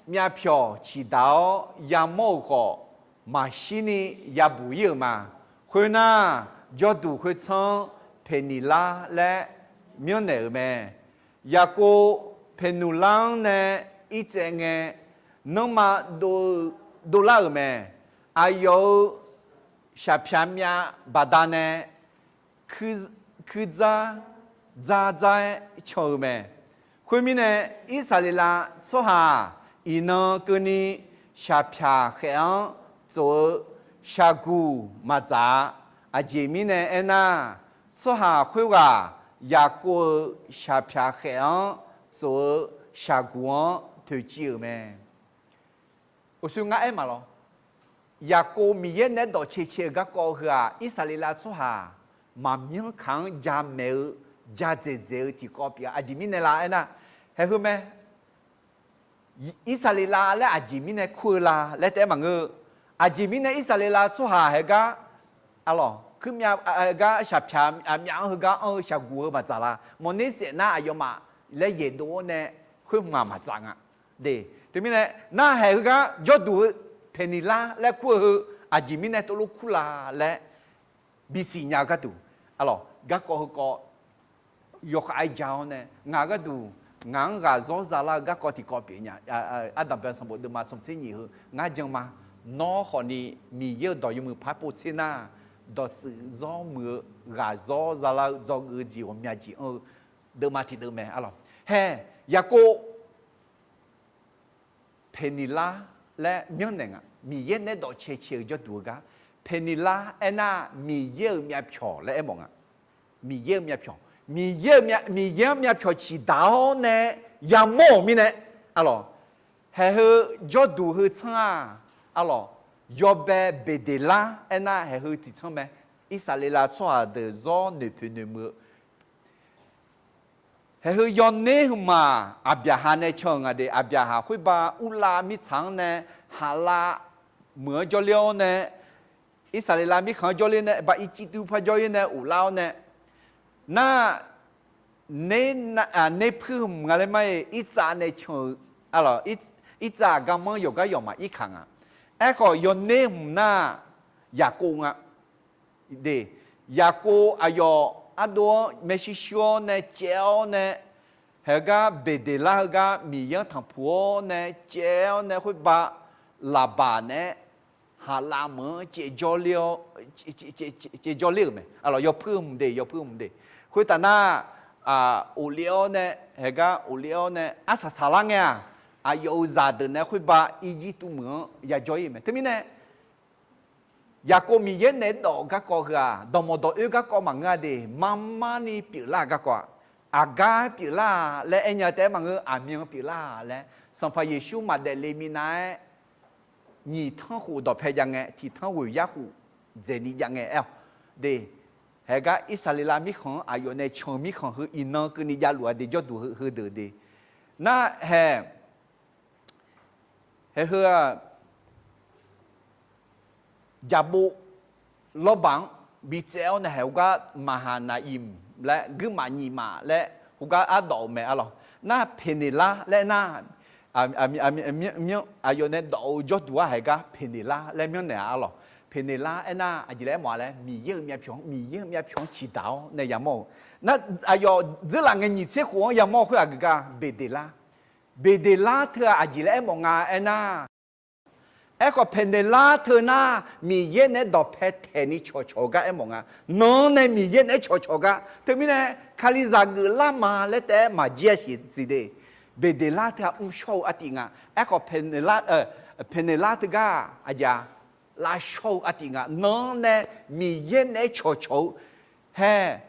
myavpyawq ciqdaq-awr yamawr-euq khawf, maqshirni yabuq ir-euq ma. Khoernar, jawrduq khoertsanr-anr Peqniqlar laer myanrnaeq-euq mae. Yaqkov Peqnuqlar-anr nae irtsaev ngae, nanrma dov-eu dovlar-euq mae. Aqyawf-euq shaqpyaq myav baqdanae kuirdzar dzar dzar-aer can-eu mae. Khoermirnae, Irsaqleqlav tsawrhaq-aq, iqnan keuvni shaqpyaq khaef-anr tsof-eu shaqguq maqdzaq-a. Aqjeq mirnae aernar, tsawrhaq khoerghaq Yaqkov-euq shaqpyaq khaef-anr tsof-eu shaqguq-anr toeqciv-euq mae. Uqshoe ngar aer maqlawr. Yaqkov Miqyaer naeq-aer dawq cae cae-eu garkawv heu-aq, Irsaqleqlav tsawrhaq maqmyanr kaq-anr jamaeq-eu, jadzaeq dzaeq-eu tiqkawv pyeuf-a. Aqjeq mirnae la aernar, haeq heu mae. Irsaqleqlav laer aqjeq mirnae kur-eu la laer taef-aer maqngeur-eu. Aqjeq mirnae Irsaqleqlav tsawrhaq haeq gar, arlawq, kuirmyav gar shaqpyaq myav-anr heugar anr-eu shaqguq heu maqdzaq la. Mawqner saef nar aqyawfmaf laer yaeqdov-awr nae khoer hmq-aq maqdzaq nga. De, teumirnae nar haeq heugar jawrduq heu Peqniqlar laer kur-eu heu aqjeq mirnae tov lof kur la laer bisiq nya-eu gharduq, arlawq, garkawv heukawv yawkhav-aer ja-awr nae ngaq-euq gharduq, ngaq-anr ghaqzawr zalar-eu garkawv tiqkawv pyeuf nya. Ardanqbae sanqbof deuvma smqtser nyiq heu ngar jan ma. Nawr khawfni Miqyaer-euq dawq yawmuiq par pov tser nar, dawqtsuif zawr muiq-eu ghaqzawr zalar-eu dzawgeuf-eu jeq ghawqmya jeq anr-eu deuvma tiqdeuv mae arlawq. Hae, Yaqkov Peqniqlar laer myanrnaeq nga. Miqyaer naeq-aer dawq cae cae-eu jawrduq-eu gar. Peqniqlar aernar, Miqyaer-euq myavpyawq laer aermawf nga. Miqyaer-euq myavpyawq, Miqyaer-euq myav, Miqyaer-anr myavpyawq ciqdaq-awr nae yamawr-euq mirnae, arlawq, haeq heu jawrduq heu tsanr-aq, arlawq, yawbae Beqdeqlar aernar, haeq heu tiqtsanr mae. Irsaqleqlav tsawrhaq deuq zawr noeqpoeq noeqmuiq-eu Haeq heu yawner hmq-aq, Aqbyaqhaq nae can-euq nga de. Aqbyaqhaq khoerba Urlav mirtsaq-anr nae Haqlav meuq-anr jawrler-awr nae, Irsaqleqlav mirkhanq-anr jawrler nae, ba Irjirtuv par jawrler nae ghoflar-awr nae, nar, ner, ner puir hmq nga laer mar-iq, Irtsav nae can-eu, arlawq, Irtsav-aq garmanr yawqgar yawqmaf irkaq nga. Aerkhawf yawner hmq nar, Yaqkov nga. De, Yaqkov aqyawf ardov-anr maershuir shuir-awr nae caev-awr nae, haeq heugar Beqdeqlar heugar Miqyaer-anr tanqpuq-awr nae caev-awr nae khoerba Laqbaq naeq-aer Haqlav meuq-anr caev jawrler-awr, caev jawrler-euq mae. Arlawq, yawpuir hmq de, yawpuir hmq de. Khoertaf nar, ghofler-awr nae, haeq gar ghofler-awr nae arsaq saqlar ngae-aq, aqyawf-euq zaqdeuq nae khoerba Irjirtuv meuq-anr yajawr-ir mae. Teumirnae, Yaqkov Miqyaer naeq-aer dawq garkawv heu-aq, dawqmawq dawq oer garkawv maqngeur-a de, mar mar ni pyeuflar-euq garkawv-aq, aqgar pyeuflar-a laer aernya taef-aer maqngeur, aqmyan pyeuflar-a laer, Sanqpaq Yeqsur maqdaef le minav-aer, nyiq tanr khof dawqpae jav ngae, tiq tanr ghoeq yar khof dzaeqni jav ngae aer-awq. De, haeq gar Irsaqleqlav mirkhanq-anr aqyawf nae can-eu mirkhanq heu iqnan keuvni javluf-a de, jawrduq heudeuq de. Nar haeq, haeq heu-aq, jaqbov lawrbaq-anr bitsaev-awr nae haeq heugar Maqhaqnaqimq laer guirmaf nyiq maf laer heugar ardawf-eu mae arlawq. Nar Peqneqlar laer nar, aqyawf nae dawf-eu jawrduq-a haeq gar Peqneqlar laer myanrnaeq-a arlawq. Peqneqlar aernar aqjeq laer aermawf-a laer, Miqyaer-euq myavpyawq-anr, Miqyaer-euq myavpyawq-anr ciqdaq-awr nae yamawr-eu. Nar aqyawf dzeurlaf ngae nyiq tser khof-anr yamawr-eu khoer aqgeu gar Beqdeqlar. Beqdeqlar teu-aq aqjeq laer aermawf nga aernar, Aerkhawf, paeqnaeq lar teu nar, Miqyaer naeq-aer dawqpae taeqni cawqcawq-eu gar aermawf nga. Nanq-anr nae Miqyaer naeq-aer cawqcawq gar. Teumirnae, Kalizaq geuflar ma laer taef-aer maqjir-a siq siq de. Beqdeqlar teu-aq mrshawr-eu artiv nga. Aerkhawf, paeqnaeq lar teugar aqjeq-a, lavshawr-eu artiv nga. Nanq-anr nae Miqyaer naeq-aer cawqcawq-eu hae.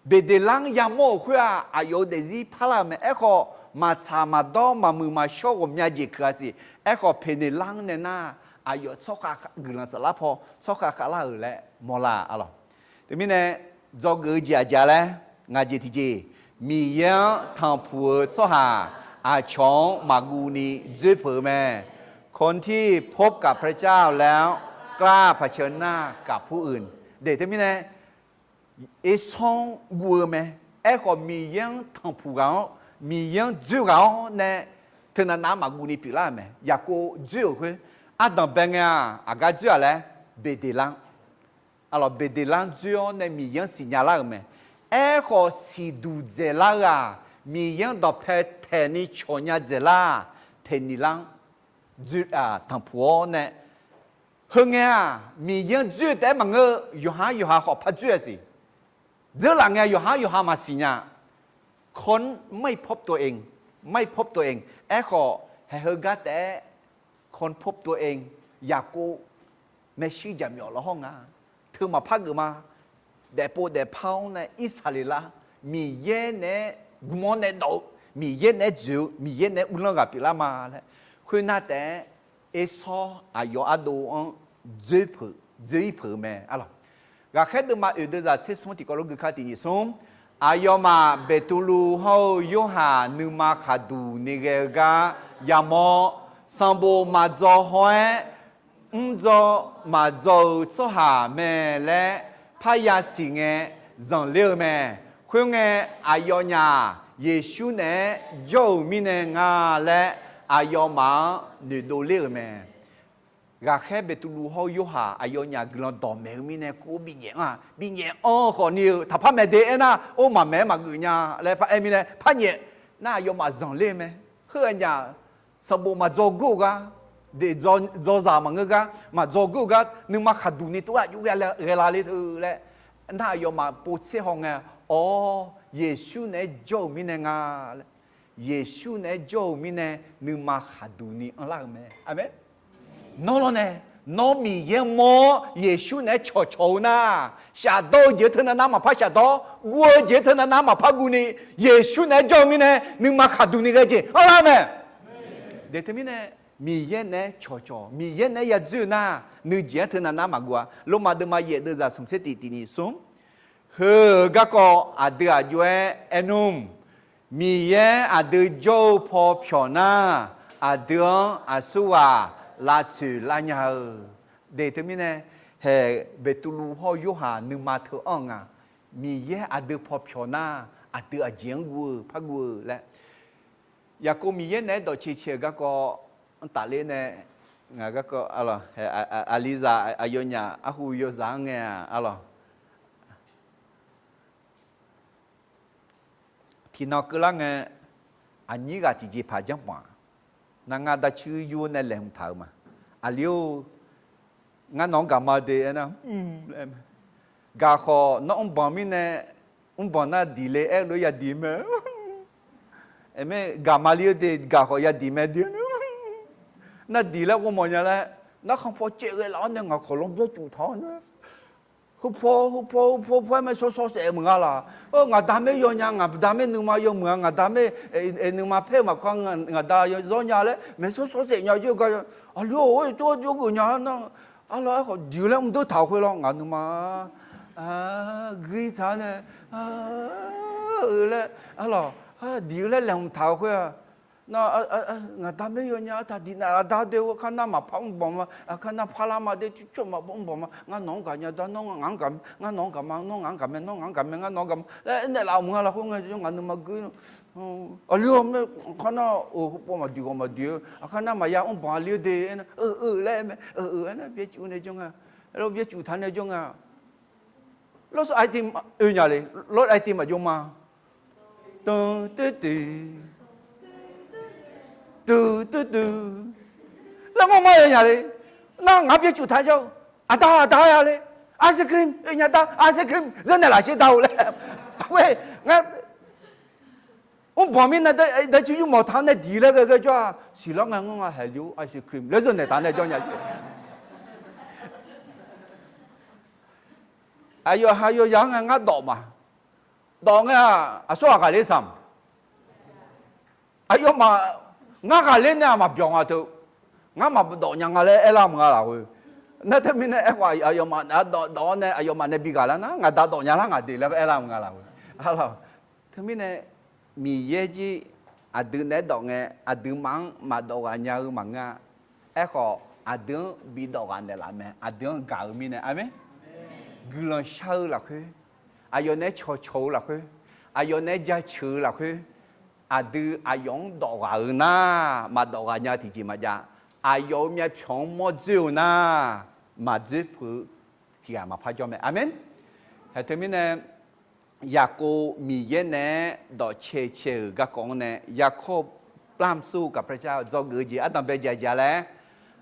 Beqdeqlar-anr yamawr-euq khoer-aq, aqyawf-euq daefzir parlar-euq mae. Aerkhawf, maqtsaq maqdawr maqmuiq maqshawr ghawqmya jeq keuq-a siq. Aerkhawf, paeqnaeq lar-anr nae nar, aqyawf tsawrkhav guiqlanq saflar paw tsawrkhav khavlar-euq laer mawrlar-a lawq. Teumirnae, dzawgeuf-eu jeq aqjeq-a laer, ngaq jeq tiqjeq, Miqyaer-anr tanqpuq-eu tsawrhaq aqcawq-anr maqguv ni dzoer peuq-eu mae. คนที่พบกับพระเจ้าแล้วกล้าเผชิญหน้ากับผู้อื่น de teumirnae, ersawr-anr guv-eu mae. Aerkhawf, Miqyaer-anr tanqpuq ghaq-awr, Miqyaer-anr dzoer ghaq-awr nae, teunav nav-anr maqguv ni pyeuflar-euq mae. Yaqkov dzoer-euq khoer, ardanq bae ngae-aq, aqgar dzoer-aq laer, Beqdeqlar-anr, aqlawq Beqdeqlar-anr dzoer-awr nae Miqyaer-anr siqnya lar-euq mae. Aerkhawf, siqduq dzaeqlar-eu-aq, Miqyaer-anr dawqpae taeqni cawqnya dzaeqlar-aq, paeqnaeq lar-anr dzoer, tanqpuq-awr nae, heungae-aq, Miqyaer-anr dzoer-eu taef-aer maqngeur-eu, yawqha-anr yawqha khawf par dzoer-a siq. Dzeurlaf ngae yawqha-anr yawqha maqsiq nya. คนไม่พบตัวเอง ไม่พบตัวเอง aerkhawf, haeq heugar taef-aer คนพบตัวเอง Yaqkov maershuir jaqmyawf lawhawr nga. Teu maqpar geuf ma. Daefpov daefpar-awr nae Irsaqleqlav, Miqyaer naeq-aer gmr-awr nae dawq-eu, Miqyaer naeq-aer dzoeq-eu, Miqyaer naeq-aer uvlanr ghaq pyeuflar ma laer, khoernar taef-aer, ersawr aqyawf ardov-anr dzoer peuq, dzoer-ir peuq-eu mae arlawq. Ghaqkhaer deuvma oeq deuvzaq tser smr tiqkawv lof gui ka tiq nyiq smr. Aqyawfmaf Beqtuvluv hawr-eu Yorhaq nuima khaqduq ni ghae-eu gar yamawr. Sanqbof maqdzaw hawr-aer, mrdzaw maqdzaw-eu tsawrhaq mae laer parya siq ngae zanqler-eu mae. Khoerngae, aqyawfnyaf Yeqsur naeq-aer jawr-euq mirnae nga laer, aqyawfmaf-anr noeqdov ler-euq mae. Ghaqkhaer Beqtuvluv hawr-eu Yorhaq aqyawfnyaf guiqlanq dawqmaeq-eu mirnae kur-awr binyaef anr-a. Binyaef anr-eu khawfni-eu taqpar maeq de aernar, or maqmaeq-aer maqgeuf nya laer paraer mirnae parnyaef nar, aqyawfmaf zanqler-eu mae. Heu aqnyaf sanqbof maqdzaw gor-eu gar, deq dzawzaq maqngeur gar, maqdzaw gor-eu gar, nuima khaqduq ni tov-aer aqjox ghae la le teu laer, nar aqyawfmaf povtser haw ngae, awr, Yeqsur naeq-aer jawr-euq mirnae nga laer, Yeqsur naeq-aer jawr-euq mirnae nuima khaqduq ni anrlar-euq mae. Aqmeq. Nawr lawrnae, nawr Miqyaer mawr-awr Yeqsur naeq-aer cawqcawq-eu nar, shafdawr-eu jeq-eu teu navnav maqpar shafdawr, guv-eu jeq-eu teu navnav maqpar guvni, Yeqsur naeq-aer jawr-eu mirnae nuima khaqduq ni ghae jeq anrlar-eu mae. De teumirnae, Miqyaer naeq-aer cawqcawq, Miqyaer naeq-aer yadzoer-eu nar, nuijeq-anr teu navnav maqguv-a. Lormav deuvma yaef deuvzaq smq tser tiq tiq nyiq smr. Heu-eu garkawv aqdui aq jov-aer aernmr, Miqyaer aqdui jawr-eu paw pyawq nar, aqdui-anr aqsurghaq lavtsoeq lar nya-eu. De teumirnae, haeq Beqtuvluv hawr-eu Yorhaq nuima teu anr-eu nga. Miqyaer aqdui paw pyawq nar, aqdui aqjeq-anr guv-eu par guv-eu laer, Yaqkov Miqyaer naeq-aer dawqceq caeq-euq garkawv, mr tafler nae, ngaq garkawv arlawq, aqlizaq aqyawfnyaf arhu yawzaq-anr ngae-aq arlawq. Tiqnan keuvlar ngae, aqnyir ghaq tiqjeqpaq janrpanq-aq, nar ngar darcuir yur nae laeqhmq taq-eu ma. Aqli-or, ngar nawq-anr gaqma de aernar, laer, gaqkhawf nawr mrbanq mirnae, mrbanq nar diq le aer-eu lof-aer yadiq mae. Aermae gaqma ler-eu de, gaqkhawf yadiq mae de. Nar diq laer ghov mawf nya laer, narkhan paw caev ghae laf-awr nae ngaq khawf lanr byaer cuf taq-awr nae, heupaw heupaw heupaw paw-aer maersawr sawr saef meuq nga laq. Ngaq da maer yawnya, ngaq da maer nuima yawmuiq-a, ngaq da maer nuima paer-eu maqkar, ngaq da yawzawr nya laer maersawr sawr saef nya jir-eu gar, aqli-or, jawr jawr geuf nya nar, arlawr aerkhawf diq-eu laer mrdeur taq-euq khoer lawr ngaq nuima guir taq-awr nae, eu laer arlawq, diq-eu laer laeqhmq taq-euq khoer-a. Nar, ngaq da maer yawnya artaq diq naf laf da doe-eu kar nar maqpar mrbanq ma, kar nar parlar ma de, cucawr maqpar mrbanq ma, ngar nawq-anr gaqnya da, nawr ngaq-anr gaq, ngar nawq-anr gaqma, nawr ngaq-anr gaqmae, nawr ngaq-anr gaqmae, ngar nawq-anr gaqma laer aernaeq laf-euq meuq nga laf khoer ngae, ngaq nuima guir. Aqli-or, maer kar nar-euq heupaw maqdiq ghawq maqdiq-eu, aqkar nar maqya mrbanq aqli-or de aernar, eu eu laer aer mae, eu eu aernar byaer cuf nae jawr nga, aerlof byaer cuf taq nae jawr nga. Lawrsav aer ti oe nya le, lawr aer ti maqjov ma. Teu teu teu, teu teu teu, laer mawr mawr-eu nya le. Nar ngaq byaer cuf taq jawr-eu, aqda aqda ya le, ice cream oe nya da, ice cream zanrnaeq lafsher da-eu laer, khoer ngar mrbanq mirnae daciq yurmawf taq-anr nae diq laer ghae ghae jawr-aq, siqlar ngae ngar nga haeq li-or ice cream laer zanrnaeq taq nae jawr nya siq. Aqyawf ha yawyaq-anr ngae ngar dawf ma. Dawf ngae-aq aqsur ghaq ghaqler saq ma. Aqyawfmaf ngar ghaqler nae-aq maqbyawq nga teu. Ngar maqdawf nya nga laer aerlar mq nga lafkhoer. Nar teumirnae aerkhawf aqyawfmaf dawf-awr nae aqyawfmaf nae bi ghaqlar nar ngaq da dawf nya lar ngaq de laer aerlar mq nga lafkhoer. Teumirnae Miqyaer jir aqdui naeq-aer dawf ngae aqduimaf-anr maqdawf ghaq nya-eu maqngeur-a. Aerkhawf aqdui-anr bi dawf ghaq naeqlaf mae, aqdui-anr gaq-eu mirnae. Aqmeq. Guiqlanq shar-eu lafkhoer, aqyawf naeq-aer cawqcawq-eu lafkhoer, aqyawf naeq-aer jaceuq-eu lafkhoer, aqdui aqyawf-anr dawf ghaq-eu nar, maqdawf ghaq nya tiqjeq maqjav. Aqyawf-euq myavpyawq-anr mawr dzoer-eu nar, maqdzoer peuq-eu tiq ghaq maqpar jawr mae. Aqmeq. Haeq teumirnae Yaqkov Miqyaer naeq-aer dawqcae cae-euq garkawv-anr nae Yaqkov พระเจ้า dzawgeuf-eu jeq ardanq bae jaeq jaeq laer,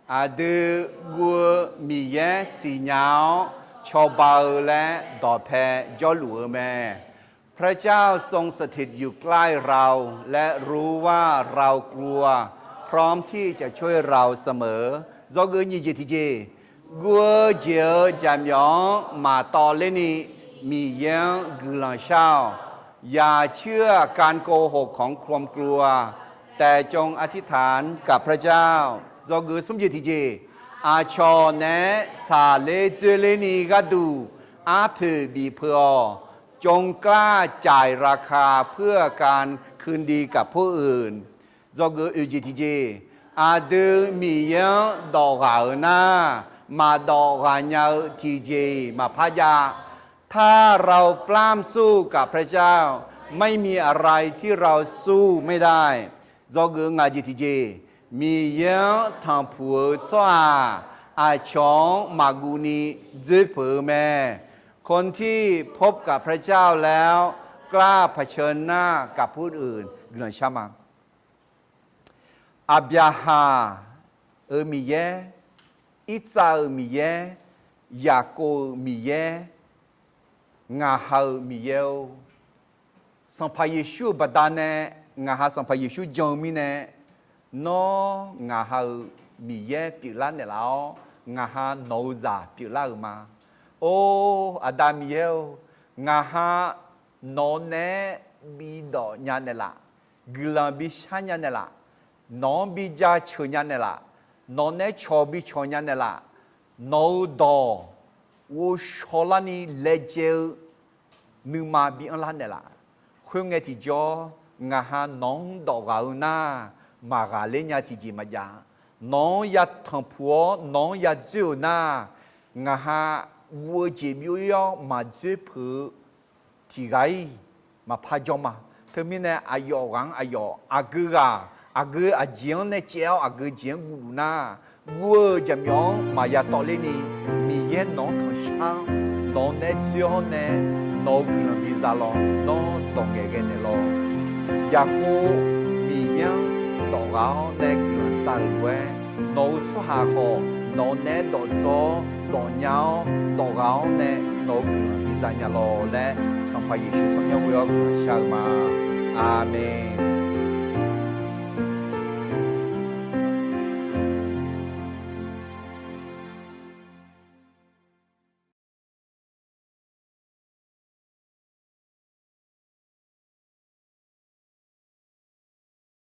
aqdui guv-eu Miqyaer siqnya-awr cawba-eu laer dawqpae jawrluf-eu mae. พระเจ้าทรงสถิตอยู่ใกล้เรา และรู้ว่าเรากลัว พร้อมที่จะช่วยเราเสมอ dzawgeuf nyiq jeq tiqjeq, guv-eu jeq-euq jaqmyawf-anr maqtawv lerni Miqyaer-anr guiqlanq shar-awq. อย่าเชื่อการโกหกของความกลัว แต่จงอธิษฐานกับพระเจ้า dzawgeuf smr jeq tiqjeq, aqcawq naeq-aer tsaqler dzoerlerni gharduq arpoeq bif peuq-awq. จงกล้าจ่ายราคาเพื่อการคืนดีกับผู้อื่น dzawgeuf oeq jeq tiqjeq, aqdui Miqyaer-anr dawf ghaq-euq nar, maqdawf ghaq nya-eu tiqjeq-iq maqpar jav. ถ้าเราปล้ำสู้กับพระเจ้า ไม่มีอะไรที่เราสู้ไม่ได้ dzawgeuf ngaq jeq tiqjeq, Miqyaer-anr tanqpuq-eu tsawrhaq aqcawq-anr maqguv ni dzoer peuq-eu mae. คนที่พบกับพระเจ้าแล้ว กล้าเผชิญหน้ากับผู้อื่น guiqlanq shar ma. Aqbyaqhaq-euq Miqyaer, Irtsav-euq Miqyaer, Yaqkov-euq Miqyaer, ngaq ha-euq Miqyaer-or, Sanqpaq Yeqsur-euq baqdanae ngaq ha Sanqpaq Yeqsur jan-eu mirnae, nawr ngaq ha-euq Miqyaer pyeuflar naeqlaf-awr, ngaq ha nawq-eu zaq pyeuflar-euq ma. Or, Aqda Miqyaer-or, ngaq ha nawq-eu naeq-aer bidawf nya naeqlaf, guiqlanq bishar nya naeqlaf, nawq-anr bijaceuq nya naeqlaf, nawq naeq-aer cawq bicawq nya naeqlaf, nawq-eu dawq ghovshaw larni laejae-eu nuima bi anrlar naeqlaf. Khoerngae tiqjawr, ngaq ha nawq-anr dawf ghaq-eu nar, maqghaqler nya tiqjeq maqjav. Nawq-anr yatanqpuq-awr nawq-anr yadzoer-euq nar, ngaq ha guv-eu jeq byov-ir-awr maqdzoer peuq-eu tiq ghaq-iq maqpar jawr ma. Teumirnae aqyawf ghaq-anr aqyawf, aqgeu ghaq, aqgeu aqjeq-anr nae caev-awr aqgeu jeq-anr guvluf nar, guv-eu jaqmyawf-anr maqya tawvler ni, Miqyaer nawq-anr tanqshar-awr, nawq-eu naeq-aer dzoer-awr nae, nawq-eu guiqlanq biza lawr, nawr dawq ngaeqghae naeqlawq. Yaqkov Miqyaer-anr dawf ghaq-awr nae guiqlanq za-euq lof-aer, nawq-eu tsawrhaq khawf nawq-eu naeq-aer dawqdzawr-awr dawqnya-awr dawf ghaq-awr nae nawq-eu guiqlanq biza nya lawq laer, Sanqpaq Yeqsur tsawrmyanr ghoe-awr guiqlanq shar-eu ma. Aqmeq.